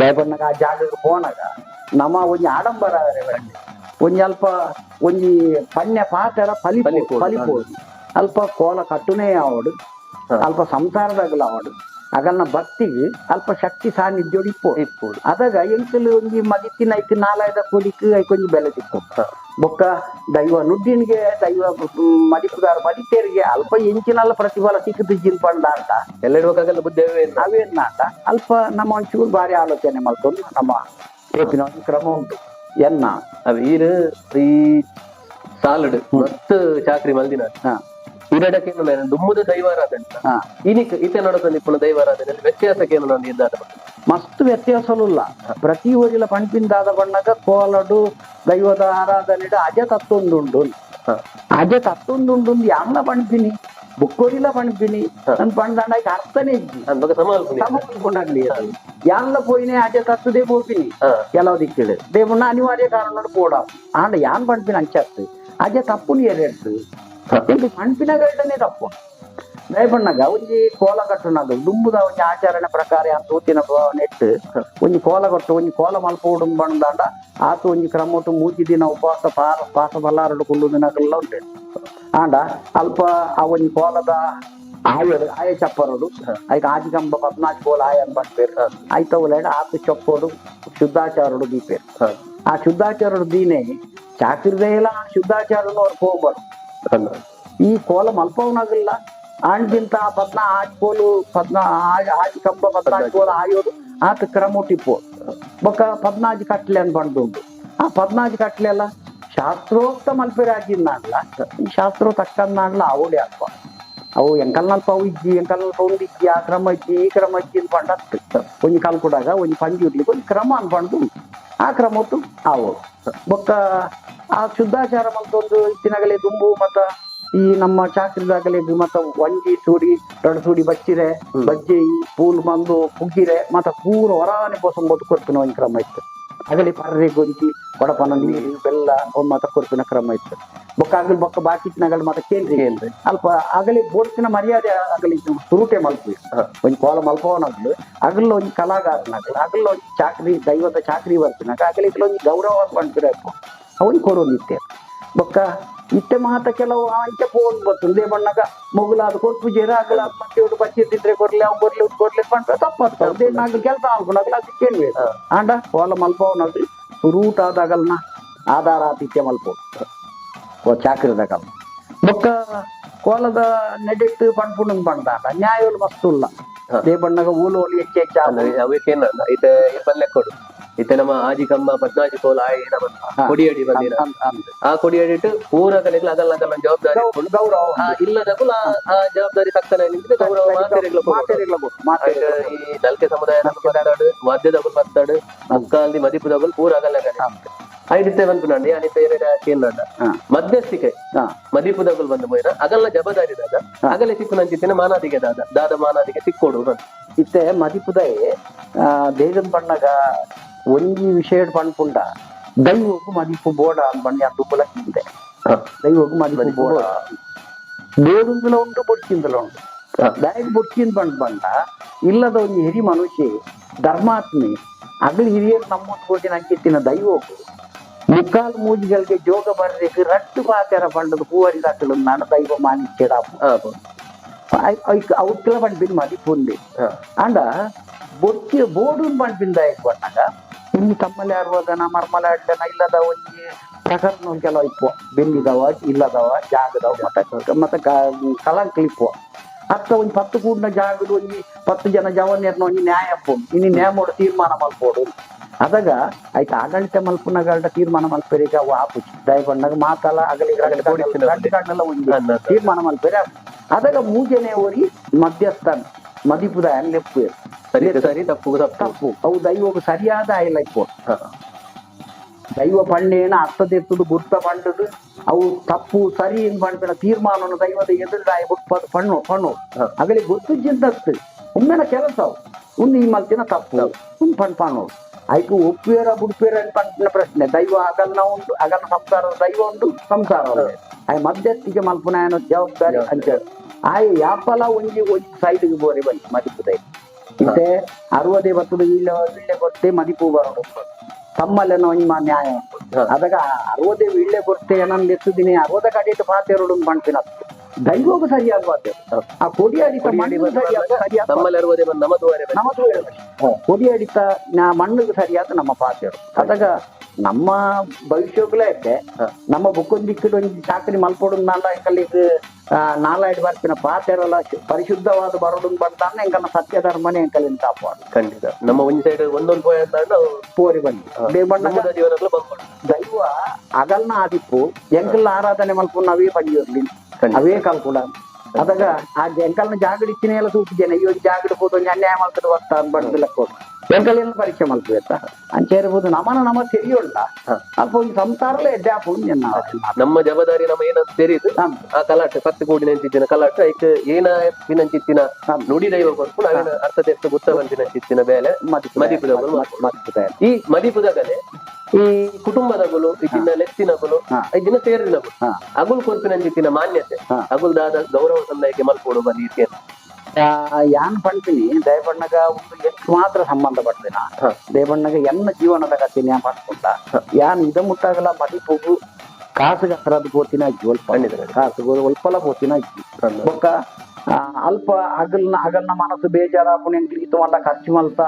ದಯಪಣ್ಣಗ ಆ ಜಾಗಕ್ಕೆ ಪೋನಾಗ ನಮ್ಮ ಒಂಜಿ ಆಡಂಬರ ಒಂಜಿ ಅಲ್ಪ ಒಂಜಿ ಪಣ್ಯ ಪಾತೆರ ಫಲಿ ಫಲಿಪೋಡು ಅಲ್ಪ ಕೋಲ ಕಟ್ಟುನೇ ಆವಡು ಅಲ್ಪ ಸಂಸಾರದಾಗಲ ಆವಡು ಅಗಲ್ನ ಭಕ್ತಿಗೆ ಅಲ್ಪ ಶಕ್ತಿ ಸಾನ್ನಿಧ್ಯ ಇಪ್ಪೋಡು. ಅದಾಗ ಎಂಕಲ್ ಒಂಜಿ ಮದಿತ್ತಿನ ಐಕ್ ನಾಲಾಯದ ಕೊಡಿಕ್ ಐಕ್ ಒಂಜಿ ಬೆಲೆ ತಿಕ್ಕು. ಬೊಕ್ಕ ದೈವ ನುಡ್ಡಿನಿಗೆ ದೈವ ಮದಿಪುದಾರ ಮದಿತೇರಿಗೆ ಅಲ್ಪ ಎಂಚಿನಲ್ಲ ಪ್ರತಿಫಲ ಸಿಕ್ಕುದು ಪಂಡ ಅಂತ ಎಲ್ಲ ಬುದ್ಧಿ ಅವೇನ ಅಂತ ಅಲ್ಪ ನಮ್ಮ ಒಂಚೂರು ಬಾರಿ ಆಲೋಚನೆ ಮಲ್ತೊಂದು ನಮ್ಮ ಪೋಪಿನ ಒಂಜಿ ಕ್ರಮ ಉಂಟು ಎನ್ನ. ಅವ್ ಈರು ಈ ಸಾಲಡ್ ಮಸ್ತ್ ಚಾಕ್ರಿ ಮಲ್ದಿನ ಈರಡಕ್ಕೆ ದುಮ್ಮದ ದೈವಾರಾಧನೆ ಇನಿಕ್ ಇತ್ತೆ ನಡತೊಂದು ಇಪ್ಪುನ ದೈವಾರಾಧನೆ ವ್ಯತ್ಯಾಸಕ್ಕೆ ಏನು ನಾನು ಇದ್ದಾದ ಮಸ್ತ್ ವ್ಯತ್ಯಾಸಲುಲ್ಲ. ಪ್ರತಿ ಊರಿಲ ಪಂಪಿಂದಾದ ಬಣ್ಣಗ ಕೋಲಡು ದೈವದ ಆರಾಧನೆ ಅಜ ತತ್ತೊಂದುಂಡು. ಅಜ ತತ್ತೊಂದುಂಡು ಯಾಮ್ಲ ಪಣ್ಪಿನಿ ಬುಕ್ಕೋರಿಲ ಪಣ್ಪಿನಿ ನನ್ ಪಂಡಾಂಡ ಅರ್ಥನೇ ಇಜ್ಜಿ. ಸಮಲ್ಕೊಂಡಾಗ್ಲಿ ಯಾನ್ಲ ಪೋಯಿನೆ ಅಜ ತತ್ತದೇ ಪೋಪಿನಿ ಕೆಲವು ದಿಕ್ಕಿಡು ದೇವಣ್ಣ ಅನಿವಾರ್ಯ ಕಾರಣ ಪೋಡ ಆಂಡ ಯಾನ್ ಪಣ್ಪಿನ ಅಂಚತ್ತು ಅಜ ತಪ್ಪುನಿ ಎರೆಡ್ದು ಇಂದು ಪಣ್ಪಿನ ಗಲ್ಟನೆ ತಪ್ಪು. ದಯಪಣ್ಣಗ ಒಂಜಿ ಕೋಲ ಕಟ್ಟುನಗ ದುಂಬುದ ಒಂಜಿ ಆಚರಣೆ ಪ್ರಕಾರ ಯಾನ್ ತೂತಿನ ನೆಟ್ಟು ಒಂಜಿ ಕೋಲ ಕಟ್ಟು ಒಂಜಿ ಕೋಲ ಮಲ್ಪೋಡು ಬಂದಾಂಡ ಆತು ಒಂಜಿ ಕ್ರಮೊಟ್ಟು ಮೂಜಿ ದಿನ ಉಪವಾಸ ಪಾಸ ಬಲ್ಲಾರಡು ಕುಲ್ಲು ದಿನಗಳೆಲ್ಲ ಉಂಟು. ಆಂಡ ಅಲ್ಪ ಆ ಒಂಜಿ ಕೋಲದ ಆಯಡು ಆಯ ಚಪ್ಪರಡು ಐಕ್ ಆಜಿ ಕಂಬ 14 ಕೋಲ ಆಯ ಪಂಪೇರು ಆಯ್ತವಲೇಡ ಆತು ಚೊಪ್ಪೋಡು ಶುದ್ಧಾಚಾರಡು ದೀಪೇರು. ಆ ಶುದ್ಧಾಚಾರಡು ದೀನೆ ಚಾಕಿರ್ದೆಲ್ಲ ಶುದ್ಧಾಚಾರನು ಅವ್ರು ಹೋಗ್ಬಾರ್ದು. ಈ ಕೋಲ ಮಲ್ಪವನಾಗಲ್ಲ ಆಂಡ್ದಿಂತ 14 ಕೋಲು 14 ಕಂಬ 14 ಕೋಲ ಆಯೋದು ಆತ ಕ್ರಮೋಟಿಪ್ಪು ಬೊಕ್ಕ 14 ಕಟ್ಲೆ ಅಂತ ಬಂದುಂಟು. ಆ 14 ಕಟ್ಲೆ ಎಲ್ಲ ಶಾಸ್ತ್ರೋಕ್ತ ಮಲ್ಪೆರಾಜಿನ್ನಾಡ್ಲ ಶಾಸ್ತ್ರೋ ತಕ್ಕನ್ನಾಡ್ಲ ಅವಡೆ ಅಲ್ಪ ಅವು ಎಂಕಲ್ನಲ್ಪ ಅವು ಇಜ್ಜಿ ಎಂಕಲ್ನಲ್ಪ ಉಂಡು ಇಜ್ಜಿ ಆ ಕ್ರಮ ಇಜ್ಜಿ ಈ ಕ್ರಮ ಇಜ್ಜಿ ಅಂತ ಪಂಡತ್ತು ಒಂಜಿ ಕಲ್ಕುಡಾಗ ಒಂಜಿ ಪಂಜಿ ಇಡ್ಲಿಕ್ಕೆ ಒಂಜಿ ಕ್ರಮ ಅನ್ಪಂಡು ಉಂಟು. ಆ ಕ್ರಮ ಆವು ಬೊಕ್ಕ ಆ ಶುದ್ಧಾಚಾರ ಮಲ್ತೊಂದು ಇತ್ತಿನಗಲೆ ದುಂಬು ಮತ್ತ ಈ ನಮ್ಮ ಚಾಕ್ರಿದಾಗಲೆ ಮತ್ತ ಒಂಜಿ ಸೂಡಿ ಎರಡು ಸೂಡಿ ಬಚ್ಚಿರೆ ಬಜ್ಜೆ ಪೂಲ್ ಮಂದು ಪುಗ್ಗಿರೆ ಮತ್ತ ಪೂರ ಹೊರಾನೆ ಪೋಸಂಬೋದು ಕೊರ್ಪಿನ ಒಂಜಿ ಕ್ರಮ ಇತ್ತು. ಅಗಲಿ ಪರ್ರೆ ಗೊಂಜಿ ಕೊಡಪನ ನೀರು ಬೆಲ್ಲ ಮತ್ತ ಕೊರ್ಪಿನ ಕ್ರಮ ಇತ್ತು. ಬೊಕ್ಕ ಆಗಲಿ ಬೊಕ್ಕ ಬಾಕಿ ನಗಲ್ ಮತ್ತ ಕೇಂದ್ರಿ ಅಲ್ಪ ಆಗಲಿ ಬೋಡ್ತಿನ ಮರ್ಯಾದೆ ಆಗಲಿ ಸುರುಟೆ ಮಲ್ಪು ಒಂಜಿ ಕೋಲ ಮಲ್ಪವನಾಗ್ಲು ಅಗಲ ಒಂಜಿ ಕಲಾಗಾರನಾಗಲು ಅಗಲ ಒಂಜಿ ಚಾಕ್ರಿ ದೈವದ ಚಾಕ್ರಿ ಬರ್ಪಿನಾಗ ಆಗಲಿ ಒಂಜಿ ಗೌರವ ಪಂಪಿರ ಅವನ್ ಕೊರೊಂದಿತ್ತೆ. ಬೊಕ್ಕ ಇತ್ತೆ ಮಾತ ಕೆಲವು ಅಂಚೆ ಪೋನ್ ಬರ್ತದೆ ಬಣ್ಣಗ ಮೊಗುಲಾದ ಕೊರ್ಪುಜೇರ ಅಗಲ ಮತ್ತೆ ಬಚ್ಚಿ ತಿಂದ್ರೆ ಕೊರ್ಲೆ ಅವ್ ಕೊರ್ಲೆ ಕೊರ್ಲೆ ಪಂಡ ತಪ್ಪತ್ತು ನಾಗಲ್ ಕೆಲಸ ಆಲ್ಕೊಂಡಾಗಲ ಅದು ಕೇಳ್ಬೇಕು. ಆಂಡ ಕೋಲ ಮಲ್ಪವನಾಗ್ಲಿ ಸುರೂಟಾದಾಗಲ್ನ ಆಧಾರ ಆತಿಥ್ಯ ಮಲ್ಪೋ ಚಾಕ್ರಿದಾಗಲ್ ಬೊಕ್ಕ ಕೋಲದ ನೆಡೆಟ್ಟು ಪಣ್ಪುಂಡು ಪಂಡಾಂಡ ನ್ಯಾಯಲು ಮಸ್ತ್ ಉಲ್ಲ they ಬಣ್ಣಗ ಊಲು ಓಲಿ ಹೆಚ್ಚು ಹೆಚ್ಚು ಅವೇಕೇನ ಇತ್ತೆ ಪಲ್ಲೆ ಕೊಡು ಇತ್ತೆ ನಮ್ಮ ಆಜಿ ಕಂಬ 14 ಕೋಲ ಆಯಿ ನಮ್ಮ ಕೊಡಿಯಡಿ ಬಂದಿರ ಆ ಕೊಡಿಯಡಿಟ್ಟು ಪೂರ ಕಲೆಗಳು ಅದಲ್ಲ ಅದಲ್ಲ ಜವಾಬ್ದಾರಿ ಗೌರವ ಇಲ್ಲದಕ್ಕೂ ಆ ಜವಾಬ್ದಾರಿ ತಕ್ಕನ ಗೌರವ ಮಾತೆರೆಗಳ ಈ ನಲ್ಕೆ ಸಮುದಾಯ ಬರ್ತಾಡು ವಾದ್ಯದಗಳು ಬರ್ತಾಡು ಮುಕ್ಕಾಲ್ದಿ ಮದಿಪುದಗಳು ಪೂರ ಆಗಲ್ಲ ಐದಿತ್ತೆ ಬಂದ್ಪುನಂಡಿ ಅನಿತೆ ಕೇಂದ್ರ ಮಧ್ಯಸ್ಥಿಕೆ ಮದಿಪುದಗಳು ಬಂದು ಪೋಯಿನ ಅಗಲ್ಲ ಜವಾಬ್ದಾರಿ ದಾದ ಅಗಲೆ ಸಿಕ್ಕುನಂಚಿತ್ತಿನ ಮಾನಾದಿಗೆ ದಾದ ದಾದ ಮಾನಾದಿಗೆ ಸಿಕ್ಕೋಡು ಬಂದು ಇತ್ತೆ ಮದಿಪುದಯೆ ದೇಗನ್ ಬಣ್ಣಗ ಒಂಜಿ ವಿಷಯ ಪಣ್ಪುಂಡ ದೈವಕ್ಕೂ ಮದಿಪು ಬೋಡ ಬಣ್ಣ ದುಂಬುಲ ಕಿಂದೆ ದೈವಕ್ಕೂ ಮದಿಪು ಬೋಡ ಬೋಡುಂದಲ ಉಂಟು ಬೊಡ್ಚಿಂದಲ ಉಂಟು. ದಾಯಗ್ ಬೊಡ್ಚಿನ್ ಬಂಡ್ ಬಂಡ ಇಲ್ಲದ ಒಂಜಿ ಹಿರಿ ಮನುಷ್ಯ ಧರ್ಮಾತ್ಮೆ ಅಗಲಿ ಹಿರಿಯರು ನಮ್ಮ ಕೊಡ್ತಿನ ಅಂಚಿತ್ತಿನ ದೈವಕ್ಕೂ ಮುಕ್ಕಾಲು ಮೂಜಿಗಳಿಗೆ ಜೋಗ ಬರ್ಬೇಕು ರಟ್ಟು ಪಾತೆರ ಪಂಡದ ಪೂವರಿ ದಾಖಲು ನಾನು ದೈವ ಮಾನಿಚ್ಚೇಡಾಪು ಅವಕ್ಕೆಲ್ಲ ಪಂಪಿನ ಮದಿಪುಂದೆ ಅಂಡ ಬೊಕ್ಕಿ ಬೋಡುನ್ ಪಂಪಿನ ದಾಯಕ್ ಪಣ್ಣಾಗ ಇನ್ನು ತಮ್ಮಲೆ ಅರ್ವದನ ಮರ್ಮಲೆ ಅಡ್ಡನ ಇಲ್ಲದ ಒಂಜಿ ಪ್ರಕರಣ ಕೆಲವು ಇಪ್ಪು ಬೆನ್ನಿದವ ಇಲ್ಲದವ ಜಾಗದವ ಮತ್ತೆ ಮತ್ತೆ ಕಲಂಕ ಇಪ್ಪು ಅತ್ತ ಒಂಜಿ 10 ಕೂಡಿನ ಜಾಗದ ಒಂಜಿ 10 ಜನ ಜವನ್ಯರ್ನ ಒಂಜಿ ನ್ಯಾಯಪ್ಪು ಇನ್ನು ನ್ಯಾಯ ಮಾಡೋ ತೀರ್ಮಾನ ಮಲ್ಪೋಡು ಅದಾಗ ಆಯ್ತು ಆಡಳಿತ ಮಲ್ಪುನಗಳ ತೀರ್ಮಾನ ಮಲ್ಪೆರಿಗೆ ಅವು ಆಪುಜಿ ದಯಪಣ್ಣಗ ಮಾತಲ್ಲ ಅಗಲಿ ಗಂಟೆಲ್ಲ ಒಂದು ತೀರ್ಮಾನ ಮಲ್ಪೆರೆ ಅದಾಗ ಮೂಜನೆ ಓರಿ ಮಧ್ಯಸ್ಥನ ಮದಿಪುದ ಲೆಪ್ಪು ಸರಿ ಸರಿ ತಪ್ಪು ತಪ್ಪು ಅವು ದೈವకు ಸರಿಯಾದ ಆಯ್ಲೈಪು ದೈವ ಪಣ್ಣೇನ ಅರ್ಥದೆತ್ತದು ಗುರ್ತ ಪಂಡದು ಅವು ತಪ್ಪು ಸರಿ ಪಂಡಿನ ತೀರ್ಮಾನವನ್ನು ದೈವದ ಎದುರು ಬುಟ್ಪದ ಪಣ್ಣು ಪಣ್ಣು ಅಗಲಿ ಗೊತ್ತು ಜಿಂದತ್ತು ಒಮ್ಮೆನ ಕೆಲಸ ಅವು ಉನ್ ಈ ಮಲ್ತಿನ ತಪ್ಪು ಉನ್ ಪಣ್ ಪಣ್ಣು ಐಕು ಒಪ್ಪೇರ ಬುಡ್ಪೇರ ಪಂಡಿನ ಪ್ರಶ್ನೆ ದೈವ ಅಗಲ್ನ ಉಂಟು ಅಗಲ್ನ ಸಂಸಾರದ ದೈವ ಉಂಟು ಸಂಸಾರ ಆಯ್ ಮಧ್ಯಸ್ಥಿಕೆ ಮಲ್ಪುನ ಜವಾಬ್ದಾರಿ ಅಂತ ಆಯ್ ಯಾಪಲ ಒಂಜಿ ಒಂಜಿ ಸೈಡ್ಗೆ ಬೋರಿ ಬನ್ನಿ ಮದಿಪು ದೈವ ಇತ್ತೆ 60 ಬತ್ತದ ಇಳ್ಳೆ ಇಳ್ಳೆ ಕೊತ್ತೆ ಮದಿಪು ಬರೋಡು ತಮ್ಮಲ್ಲೇನೋ ಒಂಜಿ ನ್ಯಾಯ ಅದಾಗ 60 ಇಳ್ಳೆ ಕೊರ್ತೆ ಏನನ್ ಎತ್ತುದಿನಿ 60 ಕಡೆಯಿಟ್ಟು ಪಾತೆರಡು ಪಣ್ಪಿನ ದೈವಗೂ ಸರಿಯಾದ ಪಾತೆ ಆ ಕೊಡಿ ಅಡಿತ ಮಣ್ಣಿಗೂ ಸರಿಯಾದ ಸರಿಯಾದ ಕೊಡಿ ಅಡಿತ ಮಣ್ಣಿಗೆ ಸರಿಯಾದ ನಮ್ಮ ಪಾತೆರು ಅದಾಗ ನಮ್ಮ ಭವಿಷ್ಯಕ್ಕಲೇ ಐತೆ ನಮ್ಮ ಬುಕ್ಕೊಂದಿಕ್ಕಿಡು ಒಂಜಿ ಚಾಕರಿ ಮಲ್ಪೊಡು ನಾಂಡ ಎಂಕಲಿಗ್ ನಾಲಾಯ್ಡು ಬರ್ಪಿನ ಪಾತೆರಲ್ಲ ಪರಿಶುದ್ಧವಾದ ಬರೋಡು ಬಂದಾನ ಎಂಕಲ್ನ ಸತ್ಯ ಧರ್ಮನೇ ಎಂಕಲಿನ ಕಾಪಾಡು ಖಂಡಿತ ನಮ್ಮ ಒಂಜಿ ಸೈಡ್ ಒಂದೊಂದು ಪೋಯ ಪೋರಿ ಬಂದು ದೈವ ಅಗಲ್ನ ಆದಿಪ್ಪು ಎಂಕಲ್ನ ಆರಾಧನೆ ಮಲ್ಪುನ ಅವೇ ಪಂಜಿರ್ಲಿ ಅವೇ ಕಲ್ಕುಡ ಅದಾಗ ಆ ಎಂಕಲ್ನ ಜಾಗಡಿ ಇಚ್ಚಿನ ಎಲ್ಲ ಸೂಪಿದ್ದೇನೆ ಈ ಒಂದು ಜಾಗಡಿ ಪೋದು ಒಂಜಿ ಅನ್ಯಾಯ ಮಲ್ತದ ಬರ್ತಾ ಬಡ್ದು ಲೆಕ್ಕೋಡು ಎಂಕಲ್ನ ಪರೀಕ್ಷೆ ಮಲ್ಪು ಅಂಚೆ ಇರ್ಬೋದು ನಮನ ನಮ ತೆರಿಯೋಲ್ಲ ಅಲ್ಪ ಒಂದು ಸಂಸಾರಲೇ ಎಡ್ಡೆ ಆಪು ನಮ್ಮ ಜವಾಬ್ದಾರಿ ನಮ್ಮ ಏನಂತ ತೆರೀದು ಆ ಕಲಾಟೆ 10 ಕೋಟಿ ನೆಂಚಿತ್ತಿನ ಕಲಾಟೆ ಐಕ್ ಏನ ನಂಚಿತ್ತಿನ ನುಡಿ ದೈವ ಕೊರ್ಪು ನಾವೇನ ಅರ್ಥ ತೆತ್ತು ಗುತ್ತ ಬಂದಿನಂಚಿತ್ತಿನ ಬೇಲೆ ಮದಿಪುದ ಈ ಮದಿಪುದಗಲೆ ಈ ಕುಟುಂಬದಗುಲು ಇದ್ದಿನ ಲೆತ್ತಿನಗುಲು ಇದ್ದಿನ ಸೇರಿನಗುಲು ಅಗುಲ್ ಕೊರ್ಪಿನಂಚಿತ್ತಿನ ಮಾನ್ಯತೆ ಅಗುಲ್ ದಾದ ಗೌರವ ಸಂದಾಯಕ್ಕೆ ಮಲ್ಪೋಡು ಬಂದಿ ಯಾನ್ ಪಣ್ಪಿನಿ ದಯಪಣ್ಣಗ ಒಂದು ಎಷ್ಟು ಮಾತ್ರ ಸಂಬಂಧ ಪಡ್ದಿನ ದಯಪಣ್ಣಗ ಎನ್ನ ಜೀವನದ ಕಥೆ ಯಾನ್ ಪಡ್ಕೊಂಡ ಯಾನ್ ಇದ ಮುಟ್ಟಾಗಲ ಮದಿಪುಗು ಕಾಸುಗ ಹತ್ರದ ಪೋತಿನ ಅಜ್ಜಿ ಒಲ್ಪ ಕಾಸು ಒಲ್ಪಲ ಪೋತಿನ ಅಜ್ಜಿ ಬೊಕ್ಕ ಅಲ್ಪ ಅಗಲ್ನ ಅಗಲ್ನ ಮನಸ್ಸು ಬೇಜಾರಾಪುಣ ಎಂಕ್ಲು ಇತ್ತು ಮಲ್ಲ ಖರ್ಚು ಮಲ್ತ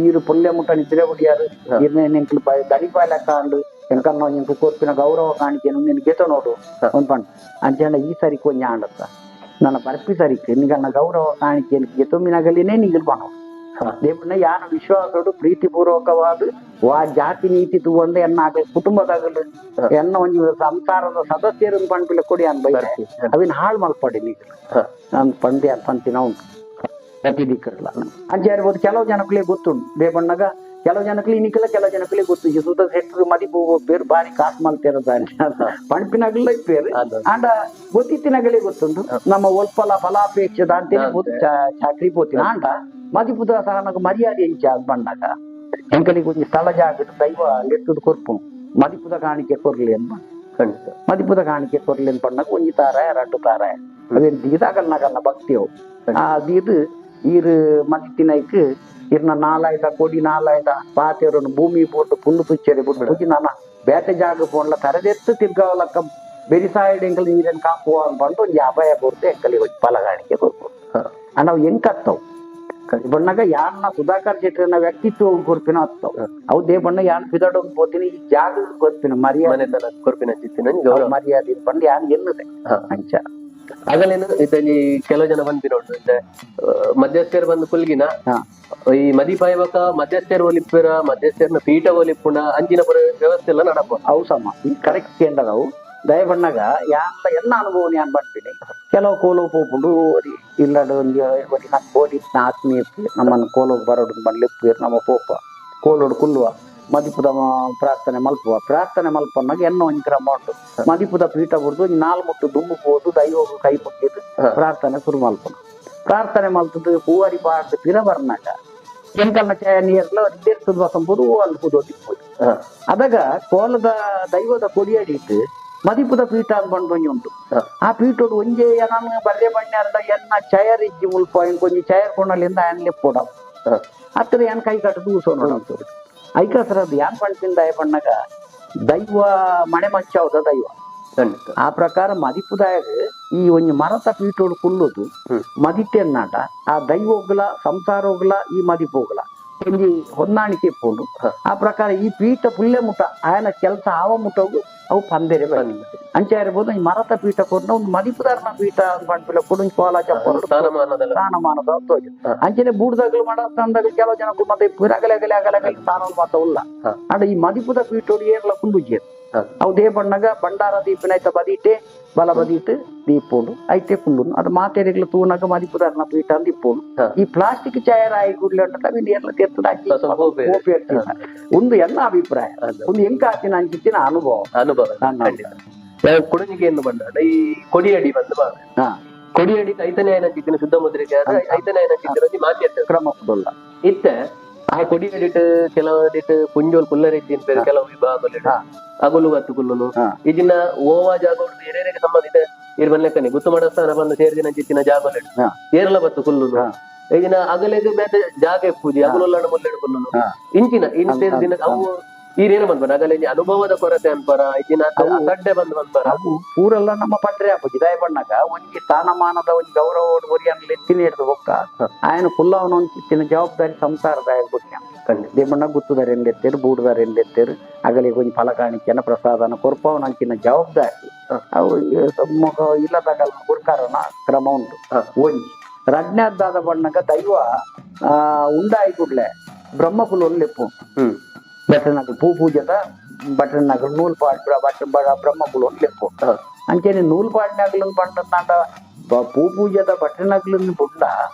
ಈರು ಪುಲ್ಲೆ ಮುಟ್ಟ ನಿದ್ರೆ ಹೊಡಿಯಾರು ಈರ್ನ ಎಂಕ್ಲು ದಡಿಪಾಯ ಲೆಕ್ಕ ಅಂಡು ಎಂಕನ್ನ ಎಂಕು ಕೊರ್ಪಿನ ಗೌರವ ಕಾಣಿಕೆ ನಿನ್ ಗೆತ ನೋಡು ಒಂದ್ ಪಂಡ್ ಅಂಚೆಂಡ ಈ ಸರಿ ಕೊಂಜ ಆಂಡತ್ತ ನನ್ನ ಬರ್ಪಿ ಸರಿಕ್ ನಿಗನ್ನ ಗೌರವ ಕಾಣಿಕೆ ಗೆತೊಮ್ಮಿನಗಲಿನೇ ನಿಗಲ್ ಬಣ್ಣು ದೇವಣ್ಣ ಯಾನ ವಿಶ್ವಾಸೋಡು ಪ್ರೀತಿಪೂರ್ವಕವಾದ ವಾ ಜಾತಿ ನೀತಿ ತೂವಂದ ಎನ್ನ ಆಗಲಿ ಕುಟುಂಬದಾಗಲು ಎನ್ನ ಒಂಜಿ ಸಂಸಾರದ ಸದಸ್ಯರು ಪಂಪಿಲ ಕೊಡಿ ಅನ್ ಬೈತೆ ಅವಿನ ಹಾಳು ಮಲ್ಪಡಿ ನೀಗಲು ನಾನು ಪಂದೆ ಪಂತಿನ ಉಂಟು ಪ್ರತಿ ದಿಕ್ಕಲ್ಲ ಅಂಚೆ ಇರ್ಬೋದು ಕೆಲವು ಜನಕ್ಕಲೇ ಗೊತ್ತುಂಟು ದೇವಣ್ಣಗ ಕೆಲವು ಜನಕ್ಕಲಿ ಇನ್ನಿಕ್ಕೆಲ್ಲ ಕೆಲವು ಜನಕ್ಕಲೇ ಗೊತ್ತು ಸುತ ಸೆಟ್ರು ಮದಿಪು ಬೇರು ಬಾರಿ ಕಾಸು ಮಲ್ತಿರೋದ ಪಣಪಿನಾಗಲ್ಲ ಪೇರು ಅಂಡ ಗೊತ್ತಿತ್ತಿನಗಲೇ ಗೊತ್ತುಂಟು ನಮ್ಮ ಒಲ್ಪಲ ಫಲಾಪೇಕ್ಷೆ ದಾಂತೇನೆ ಚಾಕ್ರಿ ಪೋತಿನ ಅಂಡ ಮದಿಪುದ ಸಹ ಮರ್ಯಾದೆ ಎಂಚ ಬಂದಾಗ ಎಂಕಲಿಗೆ ಒಂಜಿ ಸ್ಥಳ ಜಾಗ ದೈವ ಲೆತ್ತದ ಕೊರ್ಪು ಮದಿಪುದ ಕಾಣಿಕೆ ಕೊರ್ಲಿ ಅನ್ಬ ಮದಿಪುದ ಕಾಣಿಕೆ ಕೊರ್ಲಿ ಅಂತ ಪಣ್ಣಾಗ ಒಂಜಿ ತಾರ ರಡ್ಡು ತಾರ ಅದೇನು ದೀದಾಗಲ್ನಾಗಲ್ಲ ಭಕ್ತಿ ಅವು ಆ ದೀದು ಈರು ಮದಿತಿನೈಕ್ ಇರ್ನ ನಾಲಾಯ್ದ ಕೊಡಿ ನಾಲಾಯ್ದ ಪಾತೆರನ್ನು ಭೂಮಿ ಪೋಟು ಪುಲ್ಲು ತುಚ್ಚರಿ ಬಿಟ್ಟು ಪೂಜಿ ನಾನ ಬೇಟೆ ಜಾಗ ಪೋನ್ಲ ತರದೆತ್ತು ತಿರ್ಗಾವಲಕ್ಕ ಬೆರಿಸಾಯ್ಡ್ ಎಂಕಲ್ ನೀರನ್ನು ಕಾಪುವ ಅಂತ ಒಂಜಿ ಅಭಯ ಕೊರ್ತು ಎಂಕಲಿ ಒಂಜಿ ಫಲಗಾಣಿಕೆ ಕೊರ್ಪು ನಾವು ಹೆಂಗ್ ಬಣ್ಣಗ ಯಾರನ್ನ ಸುಧಾಕರ್ ಶೆಟ್ಟರ್ನ ವ್ಯಕ್ತಿತ್ವ ಕೊರ್ಪಿನ ಹತ್ತವ್ ಅವು they ಬಣ್ಣ ಯಾನ್ ಪಿದಡ ಪೋತೀನಿ ಈ ಜಾಗ ಕೊರ್ಪಿನ ಮರ್ಯಾದೆ ಕೊರ್ಪಿನ ಮರ್ಯಾದೆ ಬಂದು ಯಾನ್ ಎನ್ನುದೆ ಅಂಚ ಆಗಲೇನು ಇದ್ದಲ್ಲಿ ಕೆಲವು ಜನ ಬಂದಿರೋಡು ಮಧ್ಯಸ್ಥರು ಬಂದು ಕುಲ್ಗಿನ ಈ ಮದಿಪಾಯಕ ಮಧ್ಯಸ್ಥರು ಒಲಿಪ್ಪುರ ಮಧ್ಯಸ್ಥರನ ಪೀಠ ಒಲಿಪ್ಪುಣ ಅಂಚಿನ ಪುರ ವ್ಯವಸ್ಥೆ ಎಲ್ಲ ನಡಪ ಅವು ಸಮ ಈ ಕರೆಕ್ಟ್ ಕೇಂದ್ರದವು ದಯಬಣ್ಣಗ ಯಾನ್ಲ ಎನ್ನ ಅನುಭವ ಯಾನ್ ಪಡ್ತೀನಿ ಕೆಲವು ಕೋಲೋ ಪೋಪುಂಡು ಇಲ್ಲಡು ಒಂಜಿ ಒರಿ ನಮ್ಮ ಕೋಡಿ ಆತ್ಮೀಯ ನಮ್ಮನ್ನು ಕೋಲೋ ಬರೋಡು ಬಂಡ್ಲಿಪ್ಪು ನಮ್ಮ ಪೋಪ ಕೋಲೋಡು ಕುಲ್ಲುವ ಮದಿಪುದ ಪ್ರಾರ್ಥನೆ ಮಲ್ಪುವ ಪ್ರಾರ್ಥನೆ ಮಲ್ಪನ್ನಾಗ ಎನ್ನ ಒಂಜಿ ಕ್ರಮ ಉಂಟು ಮದಿಪುದ ಪೀಠ ಬುಡ್ದು ಒಂಜಿ ನಾಲ್ ಮುಟ್ಟು ದುಂಬು ಪೋದು ದೈವಗು ಕೈ ಮುಗಿದು ಪ್ರಾರ್ಥನೆ ಶುರು ಮಲ್ಪುನ ಪ್ರಾರ್ಥನೆ ಮಲ್ತದ್ದು ಹೂವರಿ ಪಾಡ್ದು ಪಿರ ಬರ್ನಾಗ ಎಂಕಲ್ನ ಚಾಯ ನೀರ್ಲ ದೇರ್ತದ ಬಸಂಬುದು ಅಲ್ಲಿ ಕೂದೋದಿ ಅದಾಗ ಕೋಲದ ದೈವದ ಕೊಡಿಯಡಿಟ್ಟು ಮದಿಪುದ ಪೀಠ ಅಂತ ಬಂದು ಉಂಟು. ಆ ಪೀಠೋಡು ಒಂಜೇ ನಾನು ಬರ್ರೆ ಬಣ್ಣ ಎನ್ನ ಚಯರ್ ಇಜ್ಜಿ ಮುಲ್ಪ ಇಂಕೊಂಜಿ ಚಯರ್ ಕೊನಲಿಂದ ಆಯನ್ ಲೆಪ್ಪೋಡ ಅತ್ರ ಏನ್ ಕೈ ಕಟ್ಟದು ಊಸೋ ನೋಡ ಐಕಸರ ಅದು ಯಾನ್ ಪಂಡ್ಪಿಂದ ಬಣ್ಣಗ ದೈವ ಮಣೆ ಮಚ್ಚಾವದ ದೈವ. ಆ ಪ್ರಕಾರ ಮದಿಪುದಾಯಗ ಈ ಒಂಜಿ ಮರತ ಪೀಠೋಡು ಕುಲ್ಲುದು ಮದಿತೆನ್ನಾಟ ಆ ದೈವೋಗ್ಲ ಸಂಸಾರೋಗ್ಲ ಈ ಮದಿಪೋಗ್ಲ ಒಂಜಿ ಹೊಂದಾಣಿಕೆ ಇಪ್ಪುಂಡು. ಆ ಪ್ರಕಾರ ಈ ಪೀಠ ಪುಲ್ಲೆ ಮುಟ ಆಯನ ಕೆಲಸ ಆವ ಮುಟೋಗು ಅವು ಪಂದೆರೆ ಅಂಚ ಇರ್ಬೋದು. ಈ ಮರತ ಪೀಠ ಕೊರ್ನ ಒಂದು ಮದಿಪುದಾರನ ಪೀಠ ಪಂಡ್ಪಿಲ ಕೊಡು ಕೋಲ ಚಪ್ಪಲು ಸ್ಥಾನಮಾನದ ತೋಜು. ಅಂಚನೆ ಬೂಡ್ದಾಗಲು ಮಾಡಂದಾಗ ಕೆಲವು ಜನ ಮತ್ತೆ ಅಗಲೆ ಅಗಲೆ ಅಗಲೆ ಅಗಲಿ ಸ್ಥಾನ ಮಾತ ಉಲ್ಲ. ಅಂಡ ಈ ಮದಿಪುದ ಪೀಠೋಡು ಏರ್ಲ ಕುಂದುಜೇರು ಅವು they ಬಣ್ಣಗ ಭಂಡಾರ ದೀಪಿನ ಐತ ಬದಿಟೆ ಬಲ ಬದಿಟ್ಟು ದೀಪೋಡು ಐತೆ ಕುಂಡು ಅದು ಮಾತೆರೆಗ್ಲ ತೂನಾಗ ಮದಿಪುದಾರನ ಪೀಠ ಅಂತ ಇಪ್ಪೋಡು. ಈ ಪ್ಲಾಸ್ಟಿಕ್ ಚೇರ್ ಆಯಿ ಕೂಡ್ಲೆ ಉಂಟು ತೆತ್ತದ ಹಾಕಿ ಒಂದು ಎಲ್ಲ ಅಭಿಪ್ರಾಯ ಒಂದು ಎಂಕಾತಿನ ಅಂಚಿತ್ತಿನ ಅನುಭವ ಅನುಭವ. ಕೊಡಗಿಗೆ ಬಂದ ಈ ಕೊಡಿಯಡಿ ಬಂದು ಕೊಡಿಯಡಿ ಐತನೇ ಐನಂಚಿತ್ತಿನ ಶುದ್ಧ ಮುದ್ರಿಕೆ ಐತನೇ ಐನಂಚಿತ್ತಿನ ಮಾತಿ ಕ್ರಮ ಇತ್ತೆ ಆ ಕೊಡಿಯಡಿಟ್ ಕೆಲವಡಿಟ್ ಪುಂಜೋಲ್ ಕುಲ್ಲರೆಜ್ಜಿ ಅಂತ ಕೆಲವು ವಿಭಾಗಗಳು ಅಗುಲು ಗತ್ತು ಕುಲ್ಲುನು ಇದಿನ ಓವಾ ಜಾಗ ಏರೇರಿಗೆ ಸಂಬಂಧಿತ ಇರ್ ಬನ್ಲೆಕ್ಕನೆ ಗುತ್ತು ಮಾಡಸ್ಥಾನ ಬಂದು ಸೇರಿದಿನ ಚಿತ್ತಿನ ಜಾಗಗಳು ಏರ್ಲ ಬತ್ತು ಕುಲ್ಲುನು ಇದಿನ ಅಗಲೆಗ್ ಬೇತೆ ಜಾಗ ಇಪ್ಪುಜಿ ಅಗುಲುಲ್ಲಣ ಮುಲ್ಲೆಡು ಕುಲ್ಲುನು ಇಂಚಿನ ಇನ್ ಸೇರಿದಿನ ಅವು ಈರೇನು ಬಂದ್ಬಾರ ಅಗಲೆ ಅನುಭವದ ಕೊರತೆ ಅನ್ಪರ ಇದಿನ ಅಡ್ಡೆ ಬಂದು ಬಂದ್ಬಾರ ಅವು ಊರೆಲ್ಲ ನಮ್ಮ ಪಂಡ್ರೆ ಅಪ್ಪಜಿ ದಾಯ ಬಣ್ಣಗ ಒಂಜಿ ಸ್ಥಾನಮಾನದ ಒಂಜಿ ಗೌರವ ಒರಿಯನ್ ಎತ್ತಿನ ಹಿಡಿದು ಬೊಕ್ಕ ఆయన ಕುಲ್ಲವನ ಒಂಚಿತ್ತಿನ ಜವಾಬ್ದಾರಿ ಸಂಸಾರದ ಬುಟ್ಟ ದೇಮಣ್ಣ ಗುತ್ತುದಾರ ಎಲ್ಲಿತ್ತೇರು ಬೂಡುದಾರ ಎಲ್ಲಿತ್ತೇರು ಅಗಲಿಗೆ ಒಂಜಿ ಫಲಕಾಣಿಕೆಯನ್ನ ಪ್ರಸಾದನ ಕೊರ್ಪವನ ಅಂಚಿನ ಜವಾಬ್ದಾರಿ ಅವು ಇಲ್ಲದಾಗ ಗುರ್ಕಾರನ ಕ್ರಮ ಉಂಟು. ಒಂಜಿ ರಜ್ಞಾದಾದ ಬಣ್ಣಗ ದೈವ ಉಂಡಾಯಿ ಕೂಡ್ಲೆ ಬ್ರಹ್ಮಕುಲೊಂದು ಲೆಪ್ಪು ಬಟನಗಲು ಪೂ ಪೂಜೆದ ಬಟನಗಲು ನೂಲು ಪಾಡ್ ಬ್ರಹ್ಮಕುಲೊಂದು ಲೆಪ್ಪು. ಅಂಚೆನೆ ನೂಲು ಪಾಡ್ನಾಗಲು ಬಂಡ ಪೂ ಪೂಜೆದ ಬಟನಗಲು ಬುಡ್ಡ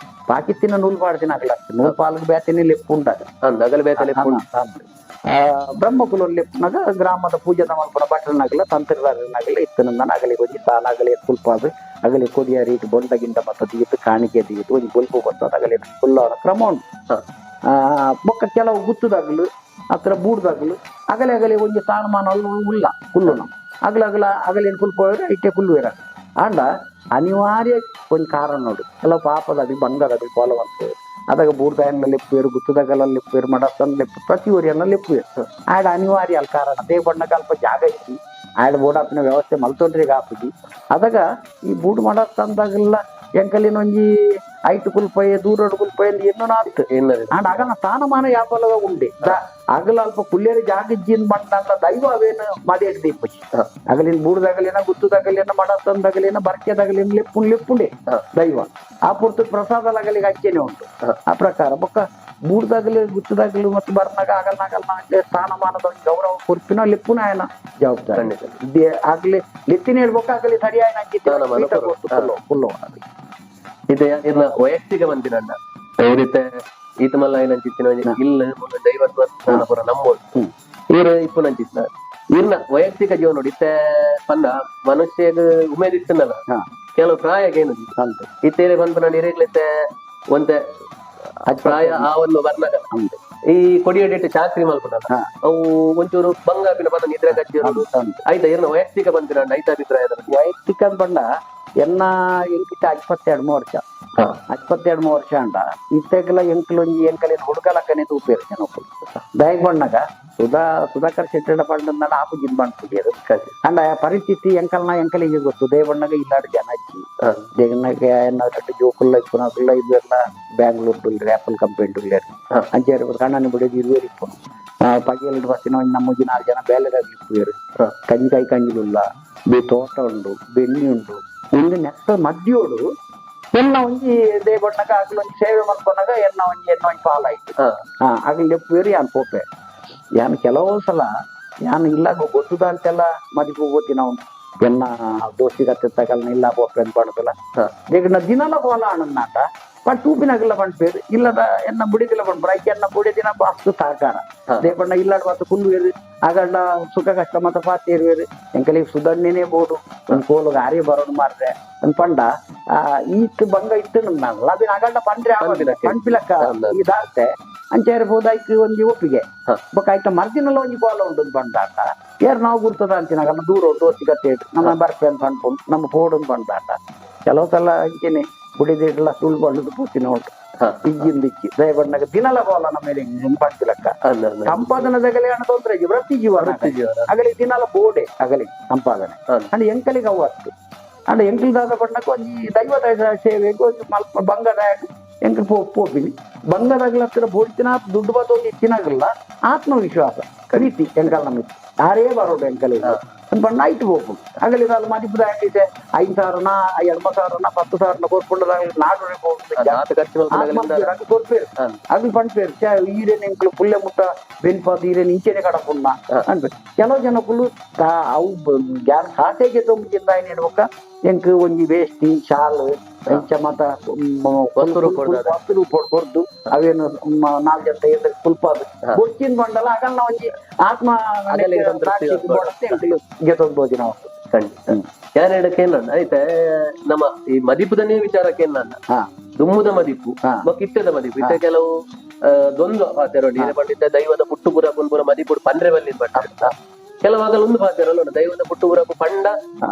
ಪಾಕಿತ್ತಿನ ನೂಲು ಪಾಡ್ದಿನ ಅಗಲ ನೂಲು ಪಾಲ್ಗೆ ಬ್ಯಾತಿನ ಲೆಪ್ಪು ಉಂಡಾಗ ಬ್ರಹ್ಮಕುಲ ಲೆಪ್ಪುನಾಗ ಗ್ರಾಮದ ಪೂಜೆದ ಮಲ್ಪುನ ಬಟನಗಲ ತಂತ್ರದಾರನಾಗಲ ಇತ್ತನ ಅಗಲಿ ಒಂಜಿ ಸಾಲ ಅಗಲಿ ಕುಲ್ಪಾದು ಅಗಲಿ ಕೊದಿಯಾರಿ ಇಟ್ಟು ಬೊಂಡ ಗಿಂಡ ಮತ್ತ ದೀತು ಕಾಣಿಕೆ ದೀತು ಒಂಜಿ ಬೊಲ್ಪು ಬರ್ತದ ಅಗಲಿ ಕುಲ್ಲವನ ಕ್ರಮ ಉಂಟು. ಬೊಕ್ಕ ಕೆಲವು ಗುತ್ತುದಾಗಲು ಹತ್ರ ಬೂಡ್ದಾಗಲು ಅಗಲೆ ಅಗಲೆ ಒಂಜಿ ಸ್ಥಾನಮಾನ ಉಲ್ಲ ಕುಲ್ಲುನ ಅಗಲ ಅಗಲ ಅಗಲೇನು ಕುಲ್ಪೋಯರು ಐಟೆ ಕುಲ್ಲುವೇರ. ಆಂಡ ಅನಿವಾರ್ಯ ಒಂಜಿ ಕಾರಣ ನೋಡು ಕೆಲವು ಪಾಪದಾಗಲಿ ಬಂಗದಾಗಲಿ ಕೋಲವಂತ ಅದಾಗ ಬೂಡ್ದಾಯನ್ನ ಲೆಪ್ಪುವೇರು ಗುತ್ತದಾಗಲ ಲೆಪ್ಪುವೇರು ಮಡಸ್ತನ ಲೆಪ್ಪು ಪ್ರತಿ ಊರಿಯನ್ನ ಲೆಪ್ಪುವೇರು ಆಡ ಅನಿವಾರ್ಯ ಅಲ್ಲಿ ಕಾರಣ ಅದೇ ಬಣ್ಣಕ್ಕೆ ಅಲ್ಪ ಜಾಗ ಇತ್ತು ಆಡ ಬೋಡಾಪಿನ ವ್ಯವಸ್ಥೆ ಮಲ್ತೊಂಡ್ರಿಗೆ ಆಪುಜಿ. ಅದಾಗ ಈ ಬೂಡು ಮಾಡಸ್ತಂದಾಗಲ್ಲ ಎಂಕಲಿನ ಒಂಜಿ ಐಟು ಕುಲ್ಪಯ್ಯ ದೂರೋಡು ಕುಲ್ಪಯ್ಯ ಎನ್ನೋ ಆತು. ಅಂಡ್ ಅಗಲ ಸ್ಥಾನಮಾನ ಯಾಪಲದ ಉಂಡೆ ಅಗಲ ಅಲ್ಪ ಕುಲ್ಲೇರಿ ಜಾಗಜ್ಜಿನ್ ಬಂಡ ದೈವ ಅವೇನು ಮದೇಟ್ ದೀಪಜಿ ಅಗಲಿನ ಬೂಡ್ದಾಗಲಿನ ಗುತ್ತುದಾಗಲಿನ ಮಡತಂದಾಗಲಿನ ಬರ್ಕೆದಾಗಲಿನ ಲೆಪ್ಪುಂಡ್ ಲೆಪ್ಪುಂಡೆ ದೈವ ಆ ಪುರ್ತು ಪ್ರಸಾದ ಅಗಲಿಗೆ ಅಚ್ಚೇನೆ ಉಂಟು. ಆ ಪ್ರಕಾರ ಬೊಕ್ಕ ಬೂಡ್ದಾಗಲಿ ಗುತ್ತದಾಗಲಿ ಮತ್ತು ಬರ್ನಾಗ ಆಗಲ್ನಾಗಲ್ನ ಸ್ಥಾನಮಾನದ ಗೌರವ ಕೊರ್ಪಿನ ಲೆಪ್ಪುನ ಆಯನ ಜವಾಬ್ದಾರಿ ಆಗ್ಲಿ ಲೆತ್ತಿನ ಹೇಳ್ಬೇಕು ಆಗಲಿ ಸರಿಯಾಯನ ಕುಲ್ಲೋ. ಇದು ಇರ್ನ ವೈಯಕ್ತಿಕ ಬಂದಿನಣ್ಣ ಈ ಈತ ಮಲ್ಲ ಏನಂಚಿತ್ತಿನ ಇಲ್ಲ ದೈವತ್ವ ಪೂರ ನಂಬೋದು ಈರ್ ಇಪ್ಪು ನಂಚಿತ್ನ ಇರ್ನ ವೈಯಕ್ತಿಕ ಜೀವನ ನೋಡಿ ಇತ್ತೆ ಪಂಡ ಮನುಷ್ಯಗ ಉಮೇದ್ ಇತ್ತನಲ್ಲ ಕೆಲವು ಪ್ರಾಯಕ್ಕೆ ಏನು ಇತ್ತೇರೆ ಬಂದ್ಪನ ನೀರೇಗ್ಲಿತ್ತೆ ಒಂತೆ ಪ್ರಾಯ ಆ ಒಂದು ಬರ್ನಾಗ ಈ ಕೊಡಿಯಡಿಟ್ಟು ಚಾಕ್ರಿ ಮಲ್ಪುನಲ್ಲ ಅವು ಒಂಚೂರು ಬಂಗಾಪಿನ ಬಂದ ನಿದ್ರೆ ಕಚ್ಚಿ ಆಯ್ತಾ ಇರ್ನ ವೈಯಕ್ತಿಕ ಬಂದಿನ ಐತ ಅಭಿಪ್ರಾಯ ವೈಯಕ್ತಿಕ ಬಂಡ ಎನ್ನ ಎಂಕಿತ 22 ವರ್ಷ 22 ವರ್ಷ ಅಂಡ ಇತ್ತೆಗೆಲ್ಲ ಎಂಕಲೊಂಜಿ ಎಂಕಲಿನ ಹುಡುಗಲಕ್ಕನೆ ತೂಪೇರು ಜನಕ್ಕೂ ದಯಗ್ ಬಣ್ಣಗ ಸುಧಾಕರ್ ಶೆಟ್ಟಡ ಪಂಡಂದಾನ ಆಪುಜಿನ್ ಬಂಡ್ಪುಜೇರು ಅಂಡ ಪರಿಸ್ಥಿತಿ ಎಂಕಲ್ನ ಎಂಕಲಿಗೆ ಗೊತ್ತು ದೇವಣ್ಣಗ ಇಲ್ಲಾಡು ಜನ ಅಜ್ಜಿ ದೇಗಣ್ಣಗೆ ಎನ್ನ ರಡ್ಡು ಜೋಕುಲ್ಲ ಇಪ್ಪುನಕುಲ್ಲ ಇವೆಲ್ಲ ಬ್ಯಾಂಗ್ಳೂರ್ ಉಲ್ಲೇರು ಆಪಲ್ ಕಂಪನಿ ಉಲ್ಲೇರು ಅಂಚೇರು ಕಣ್ಣನ ಬಿಡೋದು ಇರುವೇರು ಇಪ್ಪುನು ಪಗೆಯಲ್ಲಿ ಬಸ್ಸಿನ ಒಂಜಿ ನಮ್ಮೊಂಜಿ 4 ಜನ ಬೇಲೆದಾಗ ಇಪ್ಪುವೇರು ಕಂಜಿಕಾಯಿ ಕಂಜಿಲುಲ್ಲ ಬಿ ತೋಟ ಉಂಡು ಬೆನ್ನಿ ಉಂಡು ಒಂದು ನೆತ್ತ ಮದ್ಯೋಡು ಎನ್ನ ಒಂಜಿ ದೇವಣ್ಣಗ ಅಗಲ ಒಂಜಿ ಸೇವೆ ಮಲ್ಪನಾಗ ಎನ್ನ ಒಂಜಿ ಎನ್ನ ಒಂಜಿ ಪಾಲಾಯ್ತು ಅಗಲ ಲೆಪ್ಪುವೇರು ಯಾನ್ ಪೋಪೆ ಯಾನ್ ಕೆಲವು ಸಲ ಯಾನ್ ಇಲ್ಲಾಗ ಗೊತ್ತದ ಅಂತೆಲ್ಲ ಮದಿಗೆ ಹೋಗ್ತಿ ನಾವು ಎನ್ನ ದೋಸ್ತಿಗತ್ತೆ ತಗಲ್ನ ಇಲ್ಲ ಪೋಪೆ ಅಂತ ಪಣದಲ್ಲ ದೇಗಣ್ಣ ದಿನಲ ಕೋಲ ಆನಂದಾಟ ಬಟ್ ತೂಪಿನಾಗಲ್ಲ ಪಂಡ್ಪೇರು ಇಲ್ಲದ ಎನ್ನ ಬುಡಿದಿಲ್ಲ ಪಂಡ್ಪರ ಐಕೆ ಎನ್ನ ಬುಡಿ ದಿನ ಬಾಸ್ತು ಸಹಕಾರ ದೇಪಣ್ಣ ಇಲ್ಲಾಡ್ ಮಾತ ಕುಲ್ಲುವೇರು ಆಗಣ್ಣ ಸುಖ ಕಷ್ಟ ಮಾತ ಪಾತೇರುವೇರು ಎಂಕಲಿ ಸುದಣ್ಣನೇ ಬೋಡು ಒಂದು ಕೋಲುಗ ಆರಿ ಬರೋದು ಮಾರ್ರೆ ಅಂತ ಪಂಡ ಈತ್ ಬಂಗ ಇತ್ತು ನಲ್ಲ ಅವಿನ ಅಗಂಡ ಪಂಡ್ರೆ ಪನ್ಪಿಲಕ್ಕ. ಪನ್ಪಿಲಕ್ಕ ಅಂದ್. ಈ ದಾರ್ತೆ ಅಂಚೇರೆ ಪೋದಾಯ್ತು ಒಂಜಿ ಒಪ್ಪಿಗೆ. ಬೊಕ್ಕ ಆಯ್ತ ಮರ್ದಿನಲ್ಲ ಒಂಜಿ ಕೋಲ ಉಂಟು ಬಂದಾಟ ಏರ್ ನಾವು ಗುರ್ತದ ಅಂಚಿನ ನಮ್ಮ ದೂರ ದೋಸ್ತಿ ಕತ್ತೆ ನಮ್ಮ ಬರ್ಪೆ ಅಂತ ಪನ್ಪುಂಡು ನಮ್ಮ ಪೋಡು ಬಂದಾಟ ಕೆಲವು ಸಲ ಅಂಚೆನೆ ಕುಡಿದಿಡ್ಲ ಸುಳ್ಳು ಬಂಡದು ಪೂತಿನ ಉಂಟು. ಇಜ್ಜಿಂದ ಇಜ್ಜಿ ದಯ ಬಣ್ಣಗ ದಿನಲ ಕೋಲ ನಮ್ಮ ಮೇಲೆ ಪನ್ಪಿಲಕ್ಕ. ಅಂದ್ ಅಂದ್. ಸಂಪಾದನೆದಾಗಲೇ ಹಣ ತೊಂದರೆ ಇಜ್ಜಿ, ವೃತ್ತಿ ಜೀವನ. ವೃತ್ತಿ ಜೀವನ. ಅಗಲಿ ದಿನಲ ಬೋಡೆ ಅಗಲಿ ಸಂಪಾದನೆ. ಅಂಡ್ ಎಂಕಲಿಗೆ ಅವು ಅತ್ತು ಅಂಡ ಎಂಕಲ್ ದಾದ ಬಣ್ಣಕ್ಕೆ ಒಂಜಿ ದೈವದ ಸೇವೆಗೆ ಒಂಜಿ ಮಲ್ಪ ಬಂಗದ ಎಂಕಲ್ ಪೋಪಿನಿ ಬಂಗದಾಗಲ ಹತ್ತಿರ ಬೋಡ್ತಿನ ದುಡ್ಡು ಬತ್ತೊಂದು ಇತ್ತಿನಾಗಲ್ಲ ಆತ್ಮವಿಶ್ವಾಸ ಕರೀತಿ ಎಂಕಲ್ ನಮಗೆ ಯಾರೇ ಬರೋಡು ಎಂಕಲಿಗೆ ಬಣ್ಣ ಆಯ್ತು ಹೋಗ್ಬೋದು ಆಗಲಿ ನಾನು ಮದಿಪುದ ಹಾಕಿದ್ದೆ 5,000ನ 8,000ನ 10,000ನ ಕೊರ್ಪುಂಡದಾಗ ನಾಡು ಹೋಗ್ಬೋದು. ಆತ ಖರ್ಚು ಮಲ್ಪುನಾಗಲಿಂದ ಕೊರ್ಪೇರು ಅಗ್ಲಿ ಪಣ್ಪೇರು ಛೆ, ಈರೇನು ಎಂಕ್ಲು ಪುಲ್ಲೆ ಮುಟ್ಟ ಬೆನ್ಪಾದ ಈರೇನು ಇಂಚೆನೆ ಕಡಪುಣ್ಣ ಅನ್ಬೇಕು. ಕೆಲವು ಜನಕ್ಕುಲು ಅವು ಗ್ಯಾನ್ ಖಾತೆಗೆ ತೊಂಬಿಂದ ಏನ್ ಎಂಕ್ ಒಂಜಿ ವೇಷ್ಟಿ ಶಾಲ್ ಇಂಚ ಮಾತ ವಸ್ತು ರೂಪ ಕೊಡ್ದಾರೆ. ವಸ್ತು ರೂಪ ಕೊರ್ದು ಅವೇನು ನಾಲ್ ಜನ ಎದುರು ಕುಲ್ಪಾದ ಬೊಚ್ಚಿನ ಬಂಡಲ ಆಗಲ್ಲ ಒಂಜಿ ಆತ್ಮ ಅಗಲಿಗೆ ಸಂತೃಪ್ತಿ ಆಗ್ಬೋದು. ಗೆತೊಂದು ನಾವು. ಖಂಡಿತ ಯಾರು ಹೇಳಕ್ಕೆ ಏನ ಆಯ್ತಾ, ನಮ್ಮ ಈ ಮದಿಪುದನೇ ವಿಚಾರಕ್ಕೆ ಏನ ದುಮ್ಮುದ ಮದಿಪು ಬೊಕ್ಕ ಇತ್ತೆದ ಮದಿಪು ಇತ್ತೆ ಕೆಲವು ದ್ವಂದ್ವ ಪಾತೆರ ಉಂಟು. ಇರೆ ಪಂಡಿತ ದೈವದ ಪುಟ್ಟು ಪುರ ಪುರ ಮದಿಪುಡು ಪಂಡ್ರೆ ಬಲ್ಲಿ ಪಂಡ ಕೆಲವಾಗಲ ಒಂದು ಪಾತೆರಲ್ಲ ಉಂಟು. ದೈವದ ಪುಟ್ಟು ಪುರಕು ಪಂಡ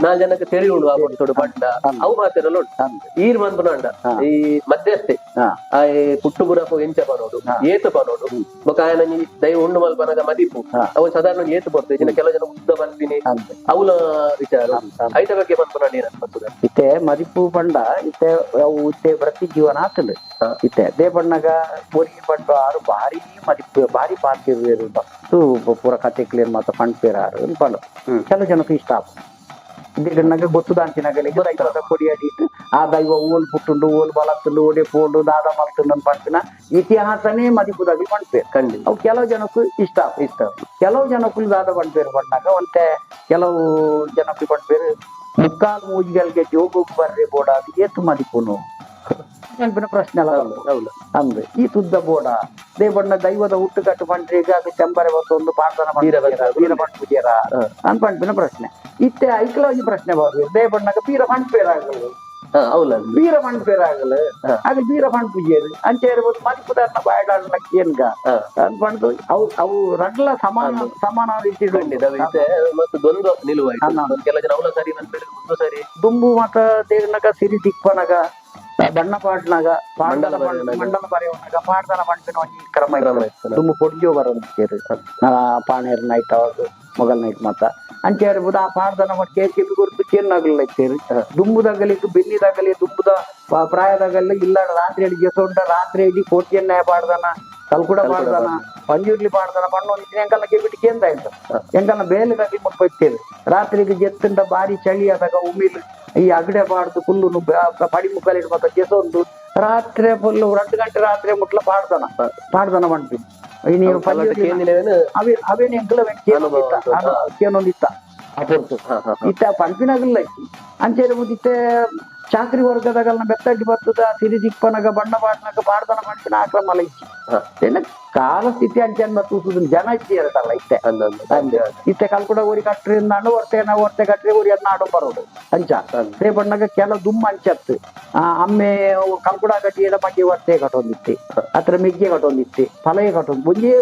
ನಾಲ್ ಜನಕ್ಕೆ ತೆರಿ ಉಂಡು ಆ ಪುಟ್ಟುಡು ಪಂಡ ಅವು ಪಾತೆರಲ್ಲ ಉಂಟು. ಈರ್ ಮನ್ಪುನ ಈ ಮಧ್ಯಸ್ಥೆ ಆ ಈ ಪುಟ್ಟು ಪುರಕು ಎಂಚ ಪನೋಡು ಏತು ಪನೋಡು ಬೊಕ್ಕ ಆಯನ ಈ ದೈವ ಉಂಡು ಮಲ್ಪನಗ ಮದಿಪು ಅವು ಸಾಧಾರಣ ಒಂಜಿ ಏತು ಬರ್ತದೆ. ಇನ್ನು ಕೆಲವು ಜನ ಉದ್ದ ಪನ್ಪಿನಿ ಅವಲ ವಿಚಾರ ಐತ ಬಗ್ಗೆ ಪನ್ಪುನ ನೀರ್ ಅನ್ಪತ್ತದ. ಇತ್ತೆ ಮದಿಪು ಪಂಡ ಇತ್ತೆ ಅವು ಇತ್ತೆ ವೃತ್ತಿ ಜೀವನ ಆತಂಡು. ಇತ್ತೆ ಅದೇ ಬಣ್ಣಗ ಪೊರಿ ಪಂಡ ಆರು ಭಾರಿ ಮದಿಪು ಭಾರಿ ಪಾತಿರು ಬಸ್ತು ಪೂರ ಕತೆ ಕ್ಲಿಯರ್ ಮಾತ ಪಂಡ್ಪೇರ ಆರು ಪಂಡ ಕೆಲವು ಜನಕ್ಕೆ ಇಷ್ಟ ಆಪು ಇದಕ್ಕೆ ಗೊತ್ತುದಾಂತಿನಗಲಿಗೆ ದೈವದ ಕೊಡಿ ಅಡಿಟ್ಟು ಆ ದೈವ ಓಲ್ ಪುಟ್ಟುಂಡು ಓಲ್ ಬಲತ್ತುಂಡು ಓಡೆ ಪೋಂಡು ದಾದ ಮಲ್ತುಂಡು ಅಂತ ಪಂಪಿನ ಇತಿಹಾಸನೇ ಮದಿಪುದಾಗಲಿ ಪಂಡ್ಪೇರು. ಖಂಡಿತ. ಅವು ಕೆಲವು ಜನಕ್ಕೂ ಇಷ್ಟ ಆಪು. ಇಷ್ಟ. ಕೆಲವು ಜನಕ್ಕೂ ದಾದ ಪಂಡ್ಪೇರು ಪಂಡಾಗ ಒಂತೆ ಕೆಲವು ಜನಕ್ಕೂ ಪಂಡ್ಪೇರು ಮುಕ್ಕಾಲು ಮೂಜಿಗಳಿಗೆ ಜೋಗಕ್ಕೆ ಬರ್ರಿ ಬೋಡ ಅದು ಏತು ಮದಿಪುನು ಪನ್ಪಿನ ಪ್ರಶ್ನೆ ಅಲ್ಲ. ಹೌದು. ಅಂದ್ ಈ ತುದ್ದ ಬೋಡ they ಬಣ್ಣ ದೈವದ ಹುಟ್ಟುಕಟ್ಟು ಪಂಡ್ರಿಗೆ ಅದು ಚೆಂಬರೆ ಒಂದು ಪಾಡ್ದನ ಬೀರ ಬಂತ. ಬೀರ ಪಂಡ್ಪುಜೇರ ಅಂತ ಪಂಪಿನ ಪ್ರಶ್ನೆ ಇತ್ತೆ ಐಕ್ಲ ಒಂಜಿ ಪ್ರಶ್ನೆ ಬಾರ್ದು they ಬಣ್ಣಗ ಬೀರ ಪಂಡ್ಪೇರಾಗಲು ಹೌಲ್ಲ. ಬೀರ ಪಂಡ್ಪೇರಾಗಲು ಅದು ಬೀರ ಪಂಡ್ಪುಜೇರು ಅಂಚೆ ಇರ್ಬೋದು ಮದಿಪುದಾರ್ನ ಬಾಯ್ಡಾಡ್ಲ ಏನ್ಗ ಅಂತ ಪಂಡ್ದು ಅವು ಅವು ರಡ್ಲ ಸಮಾನ ಸಮಾನ ರೀತಿ. ಖಂಡಿತ ಇತ್ತೆ ಮತ್ತು ದ್ವಂದ್ವ ನಿಲುವಾಯ್ತು. ಒಂದ್ ಕೆಲವು ಜನ ಅವಲ ಸರಿ ಪನ್ಪೇರು ಒಂದು ಸರಿ. ದುಂಬು ಮತ ದೇವ್ನಗ ಸಿರಿ ದಿಕ್ಪನಗ ಬಣ್ಣ ಪಾಡ್ನಾಗ ಪಾಡ್ದನ ಮಂಡಲ ಬರೆಯುವನಾಗ. ಮಂಡಲ ಬರೆಯುವನಾಗ ಪಾಡ್ದನ ಪಂಪಿನ ಒಂಜಿ ಕ್ರಮ ಕ್ರಮ ಇತ್ತು. ಇತ್ತು. ದುಂಬು ಪೊಡ್ಜೋ ಬರೋದು ಪಾಣೇರ್ ನೈಟ್ ಅವಾಗ ಮೊಗಲ್ ನೈಟ್ ಮತ್ತ ಅಂಚೆ ಇರ್ಬೋದು ಆ ಪಾಡ್ದನ ಮಟ್ಟ ಕೇಕ್ ಗುರ್ತು ಕೇನ್ನಾಗಲ್ಲ ಇತ್ತೇರು ದುಂಬುದಾಗಲಿ ಬೆನ್ನಿದಾಗಲಿ ದುಂಬುದ ಪ್ರಾಯದಾಗಲಿ ಇಲ್ಲ ರಾತ್ರಿ ಅಡಿಗೆ ಸೊಂಟ ರಾತ್ರಿ ಇಡೀ ಕೋಟಿಯನ್ನ ಪಾಡ್ದನ ಕಲ್ಕುಡ ಪಾಡ್ದನ ಪಂಜುರ್ಲಿ ಪಾಡ್ದನ ಪಣ್ಣು ಎಂಕಲ್ನ ಕೆಬಿಟ್ಟು ಕೇಂದ ಆಯ್ತು ಎಂಕಲ್ನ ಬೇಲೆದಾಗಲಿ ಮುಟ್ಪ ಇತ್ತೇವೆ ರಾತ್ರಿಗೆ ಜೆತ್ತುಂಡ ಬಾರಿ ಚಳಿ ಆದಾಗ ಉಮಿಲ್ ಈ ಅಗಡೆ ಪಾಡ್ದು ಕುಲ್ಲು ಪಡಿ ಮುಕ್ಕಲಿಟ್ಟು ಮತ್ತ ಜೆಸೊಂದು ರಾತ್ರಿ ಫುಲ್ 2 ಗಂಟೆ ರಾತ್ರಿ ಮುಟ್ಲ ಪಾಡ್ದನ ಪಾಡ್ದನ ಪನ್ಪಿ ಈ ನೀವು ಪಂಜುರ್ಲಿ ಕೇಂದಿನವೇನು ಅವೇ ಅವೇನು ಎಂಕಲ ಅನುಭವ ಉಂಟು. ಕೇನೊಂದಿತ್ತ ಆ ಪೊರ್ತು ಇತ್ತ ಪಂಪಿನಾಗಲ್ಲ ಅಂಚೆ ಮುದಿತ್ತೆ ಚಾಕ್ರಿ ವರ್ಗದಾಗಲ್ಲ ಬೆತ್ತಡ್ಡಿ ಬರ್ತದ ಸಿರಿ ದಿಪ್ಪನಗ ಬಣ್ಣ ಪಾಡ್ನಾಗ ಪಾಡ್ದನ ಪಂಪಿನ ಆಕ್ರಮ ಅಲ್ಲ ಇಚ್ಚಿ ಏನ ಕಾಲ ಸ್ಥಿತಿ ಅಂಚೆ ಮತ್ತು ಜನ ಇಚ್ಚಿ ಇರತ್ತಲ್ಲ ಇತ್ತೆ ಅಂದ್ ಅಂದ್. ಅಂದೆ ಇತ್ತೆ ಕಲ್ಕುಡ ಊರಿ ಕಟ್ರಿ ನಾಡು ಹೊರ್ತೆ ನಾವು ಹೊರ್ತೆ ಕಟ್ರಿ ಊರಿ ಅನ್ನ ಆಡೋ ಬರೋದು ಅಂಚ ರೇ ಬಣ್ಣಗ ಕೆಲವು ದುಮ್ಮ ಅಂಚತ್ತು ಆ ಅಮ್ಮೆ ಕಲ್ಕುಡ ಕಟ್ಟಿ ಬಗ್ಗೆ ಹೊರ್ತೆ ಕಟ್ಟೊಂದಿತ್ತಿ ಅತ್ರ ಮೆಗ್ಗೆ ಕಟ್ಟೊಂದಿತ್ತಿ ಫಲಯ ಕಟ್ಟೊಂದು ಒಂಜೇ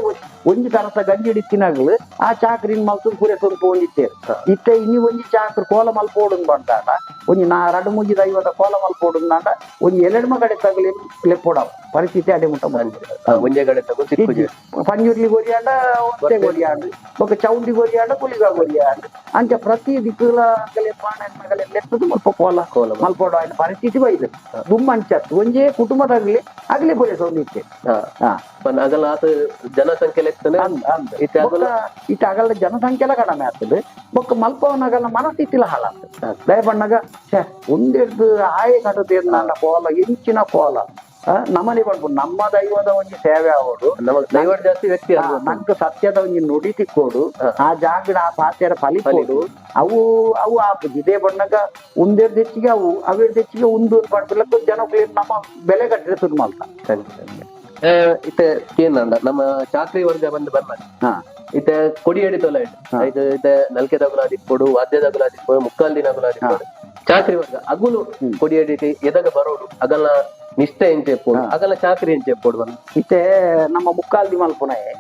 ಒಂಜಿ ತರತ ಗಂಜಿ ಹಿಡಿತಿನಾಗಲು ಆ ಚಾಕ್ರಿನ್ ಮಲ್ತು ಪೂರೆ ಸ್ವಲ್ಪ ಒಂದಿತ್ತೆ ಇತ್ತೆ ಇನ್ನಿ ಒಂಜಿ ಚಾಕ್ರಿ ಕೋಲ ಮಲ್ಪೋಡು ಬಂದಾಡ ಒಂಜಿ ನಾ ರಡು ಮುಂಜಿ ದೈವದ ಕೋಲ ಮಲ್ಪೋಡು ಅಂದಾಂಡ ಒಂಜಿ ಎಲೆಡ್ಮ ಕಡೆ ತಗಲಿ ಲೆಪ್ಪೋಡ ಪರಿಸ್ಥಿತಿ ಅಡೆ ಮುಟ್ಟ ಬಂದಿದೆ. ಒಂಜೇ ಕಡೆ ತಗೋ ಸಿಕ್ಕುಜಿ. ಪಂಜುರ್ಲಿ ಗೊರಿಯಾಂಡ ಒತ್ತೆ ಗೊರಿಯಾಂಡ್ ಬೊಕ ಚೌಂಡಿ ಗೊರಿಯಾಂಡ ಕುಲಿಗ ಗೊರಿಯಾಂಡ್ ಅಂಚ ಪ್ರತಿ ದಿಕ್ಕುಲ ಅಗಲೆ ಪಾಣ ಮಗಲೆ ಲೆತ್ತದು ಮಲ್ಪ ಕೋಲ ಕೋಲ ಮಲ್ಪೋಡ ಆಯ್ನ ಪರಿಸ್ಥಿತಿ ಬೈದು ದುಮ್ಮ ಅಂಚತ್ತು ಒಂಜೇ ಕುಟುಂಬದಾಗಲಿ ಅಗಲಿ ಪೊರೆ ಸೊಂದಿತ್ತೆ. ಅಗಲ ಆತ ಜನಸಂಖ್ಯೆ ಲೆಕ್ಕನೆ ಅಂದ್ ಅಂದ್. ಇತ್ತೆ ಅಗಲ ಬೊಕ್ಕ ಇತ್ತೆ ಅಗಲ ಜನಸಂಖ್ಯೆ ಎಲ್ಲ ಕಡಿಮೆ ಆಗ್ತದೆ ಬೊಕ್ಕ ಮಲ್ಪವನಗಲ ಮನಸ್ಥಿತಿಲ ಹಾಳಾಗ್ತದೆ. ದಯಪಣ್ಣಗ ಛೆ ಒಂದೆಡ್ದು ಆಯೆ ಕಟ್ಟುತ್ತೆ ನನ್ನ ಕೋಲ ಇಂಚಿನ ಕೋಲ ನಮ್ಮನೆ ಪನ್ಪುಂಡು ನಮ್ಮ ದೈವದ ಒಂಜಿ ಸೇವೆ ಆವೊಡು. ನಮ್ಮ ದೈವ ಜಾಸ್ತಿ ವ್ಯಕ್ತಿ ನಂಕ್ ಸತ್ಯದ ಒಂಜಿ ನುಡಿ ತಿಕ್ಕೋಡು ಆ ಜಾಗಡ ಆ ಪಾತ್ಯರ ಫಲಿಪೋಡು ಅವು ಅವು ಆಪುಜಿ ಇದೇ ಬಣ್ಣಗ ಒಂದೆರ್ದು ಹೆಚ್ಚಿಗೆ ಅವು ಅವೆರ್ದು ಹೆಚ್ಚಿಗೆ ಒಂದು ಪಡ್ಪಿಲಕ್ಕ ಜನಕ್ಕೆ ನಮ್ಮ ಬೆಲೆ ಕಟ್ಟಿದ್ರೆ ಶುರು ಮಲ್ತ. ಇತ್ತೆ ಕೇಂದ್ರ ನಮ್ಮ ಚಾಕ್ರಿ ವರ್ಗ ಬಂದು ಬರ್ನ ಇತ್ತೆ ಕೊಡಿ ಹಿಡಿತಲ್ಲ ಆಯ್ತು ಇತ್ತೆ ನಲ್ಕೆ ದಗುಲ ದಿಕ್ಕೊಡು ವಾದ್ಯದಗುಲ ದಿಕ್ಕೊಡು ಮುಕ್ಕಾಲ್ ದಿನಗುಲ ದಿಕ್ಕೊಡು ಚಾಕ್ರಿ ವರ್ಗ ಅಗುಲು ಕೊಡಿಯಡಿಕೆ ಎದಗ ಬರೋಡು ಅಗಲ ನಿಷ್ಠೆ ಎಂಚೆ ಎಪ್ಪೋಡು ಅಗಲ ಚಾಕ್ರಿ ಎಂಚೆ ಎಪ್ಪೋಡು ಬನ್ನ. ಇತ್ತೆ ನಮ್ಮ ಮುಕ್ಕಾಲ್ದಿ ಮಲ್ಪುನಯೆ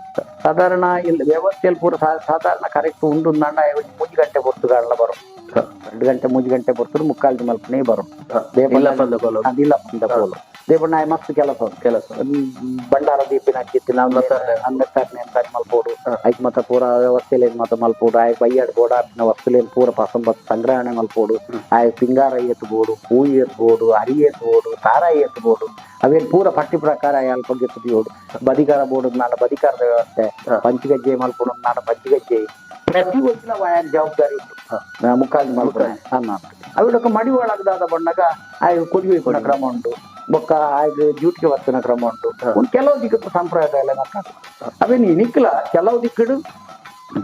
ಸಾಧಾರಣ ಇಲ್ಲಿ ವ್ಯವಸ್ಥೆಯಲ್ಲಿ ಪೂರ ಸಾಧಾರಣ ಕರೆಕ್ಟ್ ಉಂಡು ಅಂಡ 3 ಗಂಟೆ ಪೊರ್ತುಗಾಡಲ ಬರು, 2 ಗಂಟೆ 3 ಗಂಟೆ ಪೊರ್ತುಡು ಮುಕ್ಕಾಲ್ದಿ ಮಲ್ಪುನೇ ಬರು. ಇಲ್ಲ ಪಂದ ಕೋಲು. ಅದಿಲ್ಲ ಪಂದ ಕೋಲು ದೇವಣ್ಣ ಮಸ್ತ್ ಕೆಲಸ ಉಂಟು. ಕೆಲಸ. ಭಂಡಾರ ದೀಪಿನ ಹಚ್ಚಿತ್ತಿನ ಅನ್ನತರ್ನೆ ಅಂತ ಮಲ್ಪೋಡು, ಐಕ್ ಮತ್ತ ಪೂರ ವ್ಯವಸ್ಥೆಲೇನ್ ಮತ್ತ ಮಲ್ಪೋಡು, ಆಯ್ ಬೈಯಾಡ್ ಬೋಡಾಪಿನ ವಸ್ತುಲೇನ್ ಪೂರ ಪಸಂಬತ್ ಸಂಗ್ರಹಣೆ ಮಲ್ಪೋಡು, ಆಯ್ ಪಿಂಗಾರ ಎತ್ಬೋಡು, ಹೂ ಎತ್ಬೋಡು, ಅರಿ ಎತ್ಬೋಡು, ತಾರಾಯಿ ಎತ್ಬೋಡು, ಅವೇನ್ ಪೂರ ಪಟ್ಟಿ ಪ್ರಕಾರ ಅಲ್ಪ ಗೆತ್ತುದಿಯೋಡು. ಬದಿಕಾರ ಬೋಡು ನಾಡ ಬದಿಕಾರದ ವ್ಯವಸ್ಥೆ, ಪಂಚಗಜ್ಜೆ ಮಲ್ಪೋಡು ನಾಡ ಪಂಚಗಜ್ಜೆ, ಪ್ರತಿ ಒಂದಿನ ವಾಯನ್ ಜವಾಬ್ದಾರಿ ಉಂಟು. ಮುಕ್ಕಾಲ್ದಿ ಮಲ್ಪುನ ಅನ್ನ ಅವಿಡೊಕ್ಕ ಮಡಿವಾಳಗದಾದ ಬಣ್ಣಗ ಆಯ್ ಕೊಡಿ ಒಯ್ಪುನ ಕ್ರಮ ಉಂಟು, ಬೊಕ್ಕ ಆಯ್ದು ಡ್ಯೂಟಿಗೆ ಬತ್ತಿನ ಕ್ರಮ ಉಂಟು. ಒಂದು ಕೆಲವು ದಿಕ್ಕದ ಸಂಪ್ರದಾಯ ಎಲ್ಲ ಮಕ್ಕ ಅವೇನು ಇನಿಕ್ಲ ಕೆಲವು ದಿಕ್ಕಡು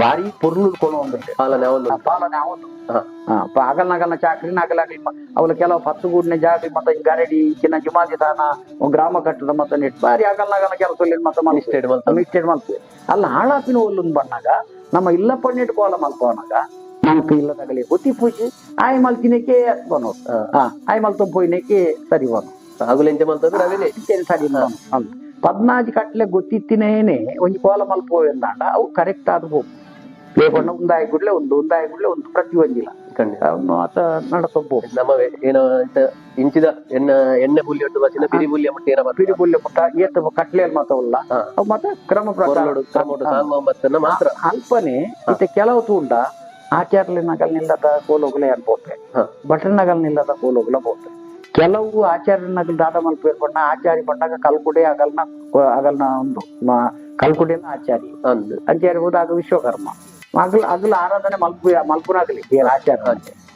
ಬಾರಿ ಪೊರ್ಲು ಕೊನು ಉಂಟು. ಪಾಲನೆ ಅವನು. ಪಾಲನೆ ಅವನು. ಅಗಲ್ ನಗಲ್ನ ಚಾಕ್ರಿ ನಗಲಾಗ್ಲಿ ಅವಲ ಕೆಲವು ಪತ್ತು ಗೂಡಿನ ಜಾಗ ಮತ್ತೆ ಗರಡಿ ಚಿನ್ನ ಜುಮಾದಿ ತಾನ ಗ್ರಾಮ ಕಟ್ಟದ ಮತ್ತೆ ನೆಟ್ ಬಾರಿ ಅಗಲ್ ನಗಲ್ನ ಕೆಲಸ ಮತ್ತೆ ನಿಷ್ಠೆಡ್ ಮಲ್ತ. ಮಿಸ್ಟೇಡ್ ಮಲ್ಪು. ಅಲ್ಲ ಹಾಳಾಪಿನ ಒಲ್ಲೊಂದು ಬಣ್ಣಾಗ ನಮ್ಮ ಇಲ್ಲ ಪಣ್ಣೆಟ್ ಕೋಲ ಮಲ್ಪವನಾಗ ನಮ್ಗೆ ಇಲ್ಲದಾಗಲಿ ಗೊತ್ತಿ ಪೂಜೆ ಆಯ್ ಮಲ್ತಿನಕ್ಕೆ ಬನು, ಆಯ್ ಮಲ್ತೊಂದು ಪೋಯಿನಕ್ಕೆ ಸರಿ ಬನು. ಅಗುಲು ಎಂಚೆ ಮಲ್ತಂದ್ರೆ ಅವೇನೆ. ಸರಿ ಅಂತ 14 ಕಟ್ಲೆ ಗೊತ್ತಿತ್ತಿನೇನೆ ಒಂಜಿ ಕೋಲ ಮಲ್ಪೋವೆಂದಾಂಡ ಅವು ಕರೆಕ್ಟ್ ಆದ ಹೋಗು ಲೇಪಣ್ಣ ಒಂದಾಯ ಗುಡ್ಲೆ ಒಂದು ಒಂದಾಯ ಗುಡ್ಲೆ ಒಂದು ಪ್ರತಿ ಒಂಜಿಲ್ಲ ಖಂಡಿತ. ಅವನು ಆತ ನಡಸೊಬ್ಬ ನಮ್ಮವೇ ಏನೋ ಇಂಚಿದ ಎಣ್ಣೆ ಎಣ್ಣೆ ಬುಲ್ಲಿ ಉಂಟು ಬಚ್ಚಿನ ಪಿರಿ ಬುಲ್ಲಿಯ ಮುಟ್ಟ ಏನ ಬರ್ತದೆ. ಪಿರಿ ಬುಲ್ಲೆ ಮುಟ್ಟ ಏತ ಕಟ್ಲೆಯಲ್ಲಿ ಮಾತವಲ್ಲ ಅವು ಮಾತ್ರ ಕ್ರಮ ಪ್ರಕಾರ ಕೊರಲೋಡು ಕ್ರಮೋಡು ಸಾಂಬ ಬತ್ತನ್ನ ಮಾತ್ರ. ಅಲ್ಪನೆ ಇತ್ತೆ ಕೆಲವು ತೂಂಡ ಆಚಾರ್ಲಿ ನಗಲ್ ನಿಲ್ಲದ ಕೋಲೋಗಲೆ ಅನ್ಬೋತೆ, ಭಟ್ರ ನಗಲ್ ನಿಲ್ಲದ ಕೋಲೋಗಲ ಬೋತೆ. ಕೆಲವು ಆಚಾರ್ಯ ನಗಲ್ ದಾದ ಮಲ್ಪೇರ್ ಬಣ್ಣ ಆಚಾರಿ ಬಣ್ಣಗ ಕಲ್ಕುಡೆ ಅಗಲ್ನ ಅಗಲ್ನ ಒಂದು ಕಲ್ಕುಡೆನ ಆಚಾರಿ ಆಚಾರ್ಯ ಹೋದಾಗ ವಿಶ್ವಕರ್ಮ ಅಗಲ್ ಅಗಲ ಆರಾಧನೆ ಮಲ್ಪು ಮಲ್ಪುನಾಗಲಿ ಏನ್ ಆಚಾರ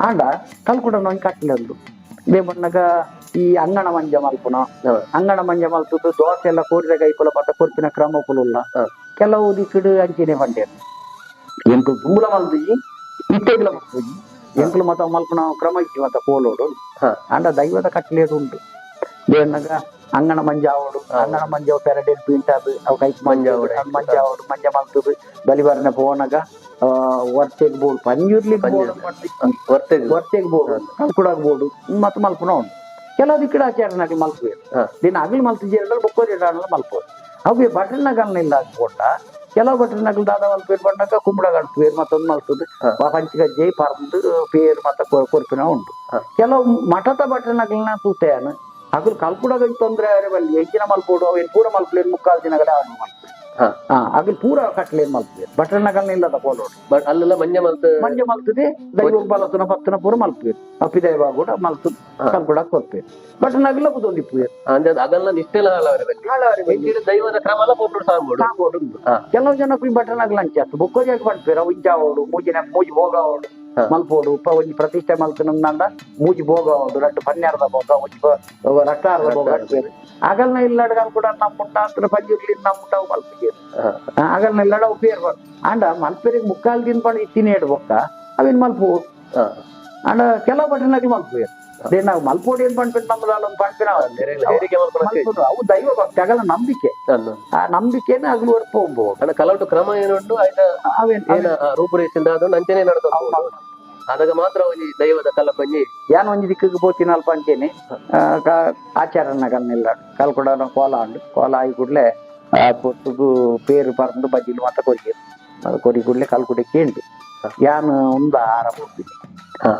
ಆಂಡ ಕಲ್ಕುಡ ಒಂಜಿ ಕಟ್ಲೆ ಉಂಡು. ಇದೇ ಬಣ್ಣಗ ಈ ಅಂಗಣ ಮಂಜ ಮಲ್ಪುನ ಅಂಗಣ ಮಂಜ ಮಲ್ತದ್ದು ದೋಸೆ ಎಲ್ಲ ಕೋರಿದ ಕೈಪುಲ ಪತ್ತ ಕೊರ್ಪಿನ ಕ್ರಮ ಪುಲುಲ್ಲ ಕೆಲವು ದಿಕ್ಕಡು ಅಂಚಿನೆ ಬಂಡೇರು ಎಂಕುಲು ದುಂಬುಲ ಮಲ್ದುಜಿ ಇತ್ತೆಗ್ಲ ಮಲ್ಪುಜಿ ಎಂಕುಲು ಮತ ಮಲ್ಪುನ ಕ್ರಮ ಇಜ್ಜಿ ಮತ ಕೋಲೋಡು ಆಂಡ ದೈವದ ಕಟ್ಲೇದು ಉಂಟು. ದೇವನಾಗ ಅಂಗಣ ಮಂಜಾವಡು ಅಂಗಣ ಮಂಜಾವು ಪೆರಡೇನು ಪೀಂಟಾದು ಅವು ಕೈಕ್ ಮಂಜಾವಡು ಮಂಜಾವಡು ಮಂಜ ಮಲ್ತದ್ದು ಬಲಿಬಾರನೆ ಪೋನಾಗ ವರ್ತೆಗ್ ಬೋಡು ಪಂಜುರ್ಲಿ ಬೋಡು ವರ್ತೆಗ್ ವರ್ತೆಗ್ ಬೋಡು ಕಲ್ಕುಡಾಗ ಬೋಡು ಮತ್ತೆ ಮಲ್ಪುನ ಉಂಟು. ಕೆಲವು ದಿಕ್ಕಡ ಆಚಾರನಾಗಿ ಮಲ್ಪುವೆ ದಿನ ಅಗಲು ಮಲ್ತಿಜೇರ ಬೊಕ್ಕೋರಿ ಮಲ್ಪುವೆ ಅವು ಬಟರ್ನಗಲ್ನ ಇಲ್ಲ ಹಾಕೊಂಡ ಕೆಲವು ಬಟರ್ನಗಲ್ ದಾದ ಮಲ್ಪೇರು ಬಣ್ಣಕ ಕುಂಬಳಗಾಡ್ ಪೇರು ಮತ್ತೊಂದು ಮಲ್ತದ್ದು ಪಂಚಗಜ್ಜೆ ಪರಂದು ಪೇರು ಮತ್ತೆ ಕೊರ್ಪಿನ ಉಂಟು. ಕೆಲವು ಮಠದ ಬಟರ್ನಗಲ್ನ ತೂತೆಯನು ಅಗಲು ಕಲ್ಕುಡಾಗ ತೊಂದ್ರೆ ಅವರೇ ಬಲ್ಲಿ ಹೆಚ್ಚಿನ ಮಲ್ಪೋಡು ಅವೇನು ಪೂರ ಮಲ್ಪಲೇನು ಮುಕ್ಕಾಲು ದಿನಗಳೇ ಅವನು ಮಲ್ಪು ಅಗಲು ಪೂರ ಕಟ್ಲೇನು ಮಲ್ಪೇರು ಬಟರ್ನಗಲ್ನ ಇಲ್ಲದ ಕೋಲೋಡು ಬಟ್ ಅಲ್ಲೆಲ್ಲ ಮಂಜ ಮಲ್ತ ಮಂಜ ಮಲ್ತದೆ ದೈವ ಬಲತುನ ಪತ್ತನ ಪೂರ ಮಲ್ಪೇರು ಅಪ್ಪಿದೈವ ಕೂಡ ಮಲ್ತು ಕಲ್ಕುಡಾಗ ಕೊರ್ಪೇರು ಬಟರ್ನಗಲ ಕುದೊಂದಿಪ್ಪು. ಅಂದ್ರೆ ಅದೆಲ್ಲ ನಿಷ್ಠೆಲ ಹಾಳಾವರೆ ಬಲ್ಲಿ ದೈವದ ಕ್ರಮ ಎಲ್ಲ ಪೋಪುಡು ಸಾಂಬೋಡು ಸಾಂಬೋಡು. ಕೆಲವು ಜನ ಬಟರ್ನಗಲ ಅಂಚಾತು ಬೊಕ್ಕೋಜಾಗ ಪಡ್ಪೇರು ಅವು ಇಂಚಾವೋಡು ಮೂಜಿನ ಮೂಜಿ ಭೋಗಾವೋಡು ಮಲ್ಪೋಡು ಉಪ್ಪ ಒಂಜಿ ಪ್ರತಿಷ್ಠೆ ಮಲ್ತನಂದ ಮೂಜಿ ಭೋಗಾವೋಡು ರಟ್ಟು ಪನ್ಯಾರದ ಭೋಗ ಒಂಜಿ ರಕ್ತಾರದ ಭೋಗ ಅಡ್ಪೇರು ಆಗಲ್ನ ಇಲ್ಲಡ್ಗ ಕೂಡ ನಮ್ಮ ಮುಟ್ಟ ಹತ್ರ ಪಂಜಿರ್ಲಿ ನಮ್ಮ ಮುಟ್ಟ ಮಲ್ಪಿಗೆ ಆಗಲ್ನ ಇಲ್ಲಡ ಉಪೇರ್ ಆಂಡ ಮಲ್ಪೇರಿಗೆ ಮುಕ್ಕಾಲ್ ದಿನ ಪಂಡ ಇತ್ತಿನ ಹೇಳು ಬೊಕ್ಕ ಅವೇನು ಮಲ್ಪು ಆಂಡ ಕೆಲವು ಬಟರ್ನಾಗಿ ಮಲ್ಪುವೇರು ನಾವು ಮಲ್ಪೋಡಿ ಏನ್ ಪಂಡ್ಪಿನ ನಮ್ಮದಾಲ ಪಂಡ್ಪಿನ ಮಲ್ಪುದು ಅವು ದೈವ ಭಕ್ತಿ ಆಗಲ್ಲ ನಂಬಿಕೆ ಆ ನಂಬಿಕೆನ ಅಗಲು ಒರ್ಪೋಗ್ಬೋದು. ಕಲೌಟು ಕ್ರಮ ಏನುಂಟು ಆಯ್ತಾ ಅವೇನ್ ಏನ ರೂಪುರೇಷನ್ ಅಂಚನೆ ನಡ್ಕೊಂಡು ಅದಾಗ ಮಾತ್ರ ಒಂಜಿ ದೈವದ ಕಲಪಂಜಿ ಯಾನ್ ಒಂಜಿ ದಿಕ್ಕಿಗೆ ಪೋತಿನ ಅಲ್ಪ ಅಂಚೆನೆ ಆಚಾರನಗಲ್ನಿಲ್ಲ ಕಲ್ಕೊಡನ ಕೋಲ ಉಂಡು ಕೋಲ ಆಯಿ ಕೂಡಲೇ ಆ ಪೊತ್ತುಗು ಪೇರು ಪರಂದು ಬಜ್ಜಿಲು ಮಾತ ಕೊರಿಯರು ಅದು ಕೊರಿ ಕೂಡಲೇ ಕಲ್ಕುಡೆ ಕೇಂಡು ಯಾನ್ ಒಂದು ಆರ ಹೋಗ್ತೀನಿ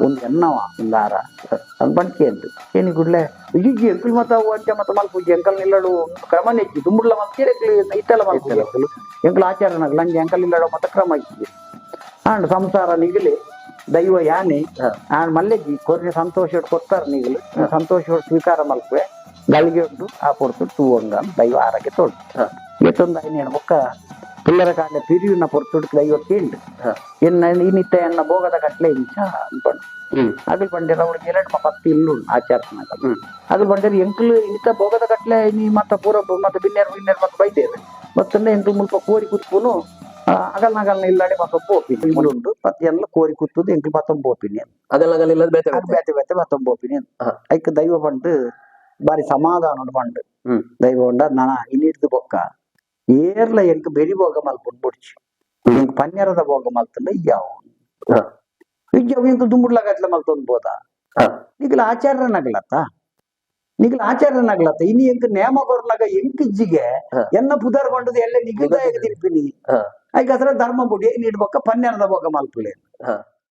ಒಂದು ಎನ್ನವ ಒಂದು ಆರ ಅದು ಬಂದು ಕೇಂಡು ಕೇನಿ ಕೂಡಲೇ ಇಜ್ಜಿ ಎಂಕಲ್ ಮತ್ತ ಅಂಚೆ ಮತ್ತ ಮಲ್ಪುಜಿ ಎಂಕಲ್ ನಿಲ್ಲಡು ಕ್ರಮ ನೆಚ್ಚಿ ದುಂಬುಡ್ಲ ಮಲ್ತೀರ ಇತ್ತೆಲ್ಲ ಮಲ್ಪುಜಿ ಎಂಕಲು ಎಂಕಲ್ ಆಚಾರನಗಲ್ ಅಂಜೆ ಎಂಕಲ್ ನಿಲ್ಲಡೋ ಮತ್ತ ಕ್ರಮ ಇಜ್ಜಿ ಆಂಡ್ ಸಂಸಾರ ನಿಗಲಿ ದೈವ ಯಾನೆ ಆಂಡ್ ಮಲ್ಲೆಜ್ಜಿ ಕೊರ್ನೆ ಸಂತೋಷ ಕೊಡ್ತಾರೆ ನೀಗಲು ಸಂತೋಷ ಸ್ವೀಕಾರ ಮಲ್ಪುವೆ ಗಳಿಗೆ ಉಂಟು ಆ ಪೊರ್ತು ತೂವಂಗ ದೈವ ಆರಕ್ಕೆ ತೋಡು ಏತೊಂದು ಐನೇನು ಬೊಕ್ಕ ಪಿಲ್ಲರ ಕಾಂಡೆ ಪಿರಿಯುನ ಪೊರ್ತುಡು ದೈವ ಕೇಂಡು ಎನ್ನ ಇನ್ನಿತ್ತ ಎನ್ನ ಭೋಗದ ಕಟ್ಲೆ ಇಂಚ ಅನ್ಪಂಡು ಅಗಲ್ ಬಂಡೇರ ಅವಳಿಗೆ ಎರಡು ಪತ್ತು ಇಲ್ಲು ಆಚಾರನಾಗ ಅಗಲ್ ಬಂಡೇರ ಎಂಕಲು ಇನ್ನಿತ್ತ ಭೋಗದ ಕಟ್ಲೆ ನೀ ಮತ್ತ ಪೂರ ಮತ್ತೆ ಬಿನ್ನೇರು ಬಿನ್ನೇರು ಮತ್ತೆ ಬೈದೇರು ಮತ್ತಂದ್ರೆ ಎಂಕಲು ಮುಲ್ಪ ಕೋರಿ ಕುತ್ಪುನು ಅಗಲ್ ನಗಲ್ನ ಇಲ್ಲಾಡೆ ಮತ್ತೊಬ್ಬ ಒಪ್ಪಿನಿ ಉಂಟು ಮತ್ತೆ ಎಲ್ಲ ಕೋರಿ ಕುತ್ತದು ಎಂಕಲು ಮತ್ತೊಬ್ಬ ಒಪ್ಪಿನಿ ಅಗಲ್ ನಗಲ್ ಇಲ್ಲದ ಬೇತೆ ಅದು ಬೇತೆ ಬೇತೆ ಮತ್ತೊಬ್ಬ ಒಪ್ಪಿನಿ ಐಕ್ ದೈವ ಬಂಡು ಬಾರಿ ಸಮಾಧಾನ ಬಂಡು ದೈವ ಉಂಡ ನಾನ ಇನ್ನಿಡ್ದು ಬೊಕ್ಕ ಏರ್ಲ ಎಂಕ್ ಬೆರಿ ಭೋಗ ಮಲ್ಪುಂಡು ಬುಡ್ಚಿ ಎಂಕ್ ಪನ್ಯರದ ಭೋಗ ಮಲ್ತಂಡ ಇಯ್ಯಾವು ಇಜ್ಜವು ಎಂಕ್ ದುಂಬುಡ್ಲ ಗಟ್ಲೆ ಮಲ್ತೊಂದು ಬೋದ ನಿಕಲ ಆಚಾರ್ಯನಾಗಲತ್ತ, ನಿಕಲ ಆಚಾರ್ಯನಾಗಲತ್ತ. ಇನಿ ಎಂಕ್ ನೇಮ ಕೊರ್ನಗ ಎಂಕಿಜ್ಜಿಗೆ ಎನ್ನ ಪುದರ್ ಕೊಂಡದು ಎಲ್ಲ ನಿಗುದಾಯಕ ತಿನ್ಪಿನಿ. ಐಕ್ ಅದ್ರ ಧರ್ಮ ಬುಡಿ ನೀಡ್ಬೊಕ್ಕ ಪನ್ನೆರದ ಬೊಕ್ಕ ಮಲ್ಪುಲೆ.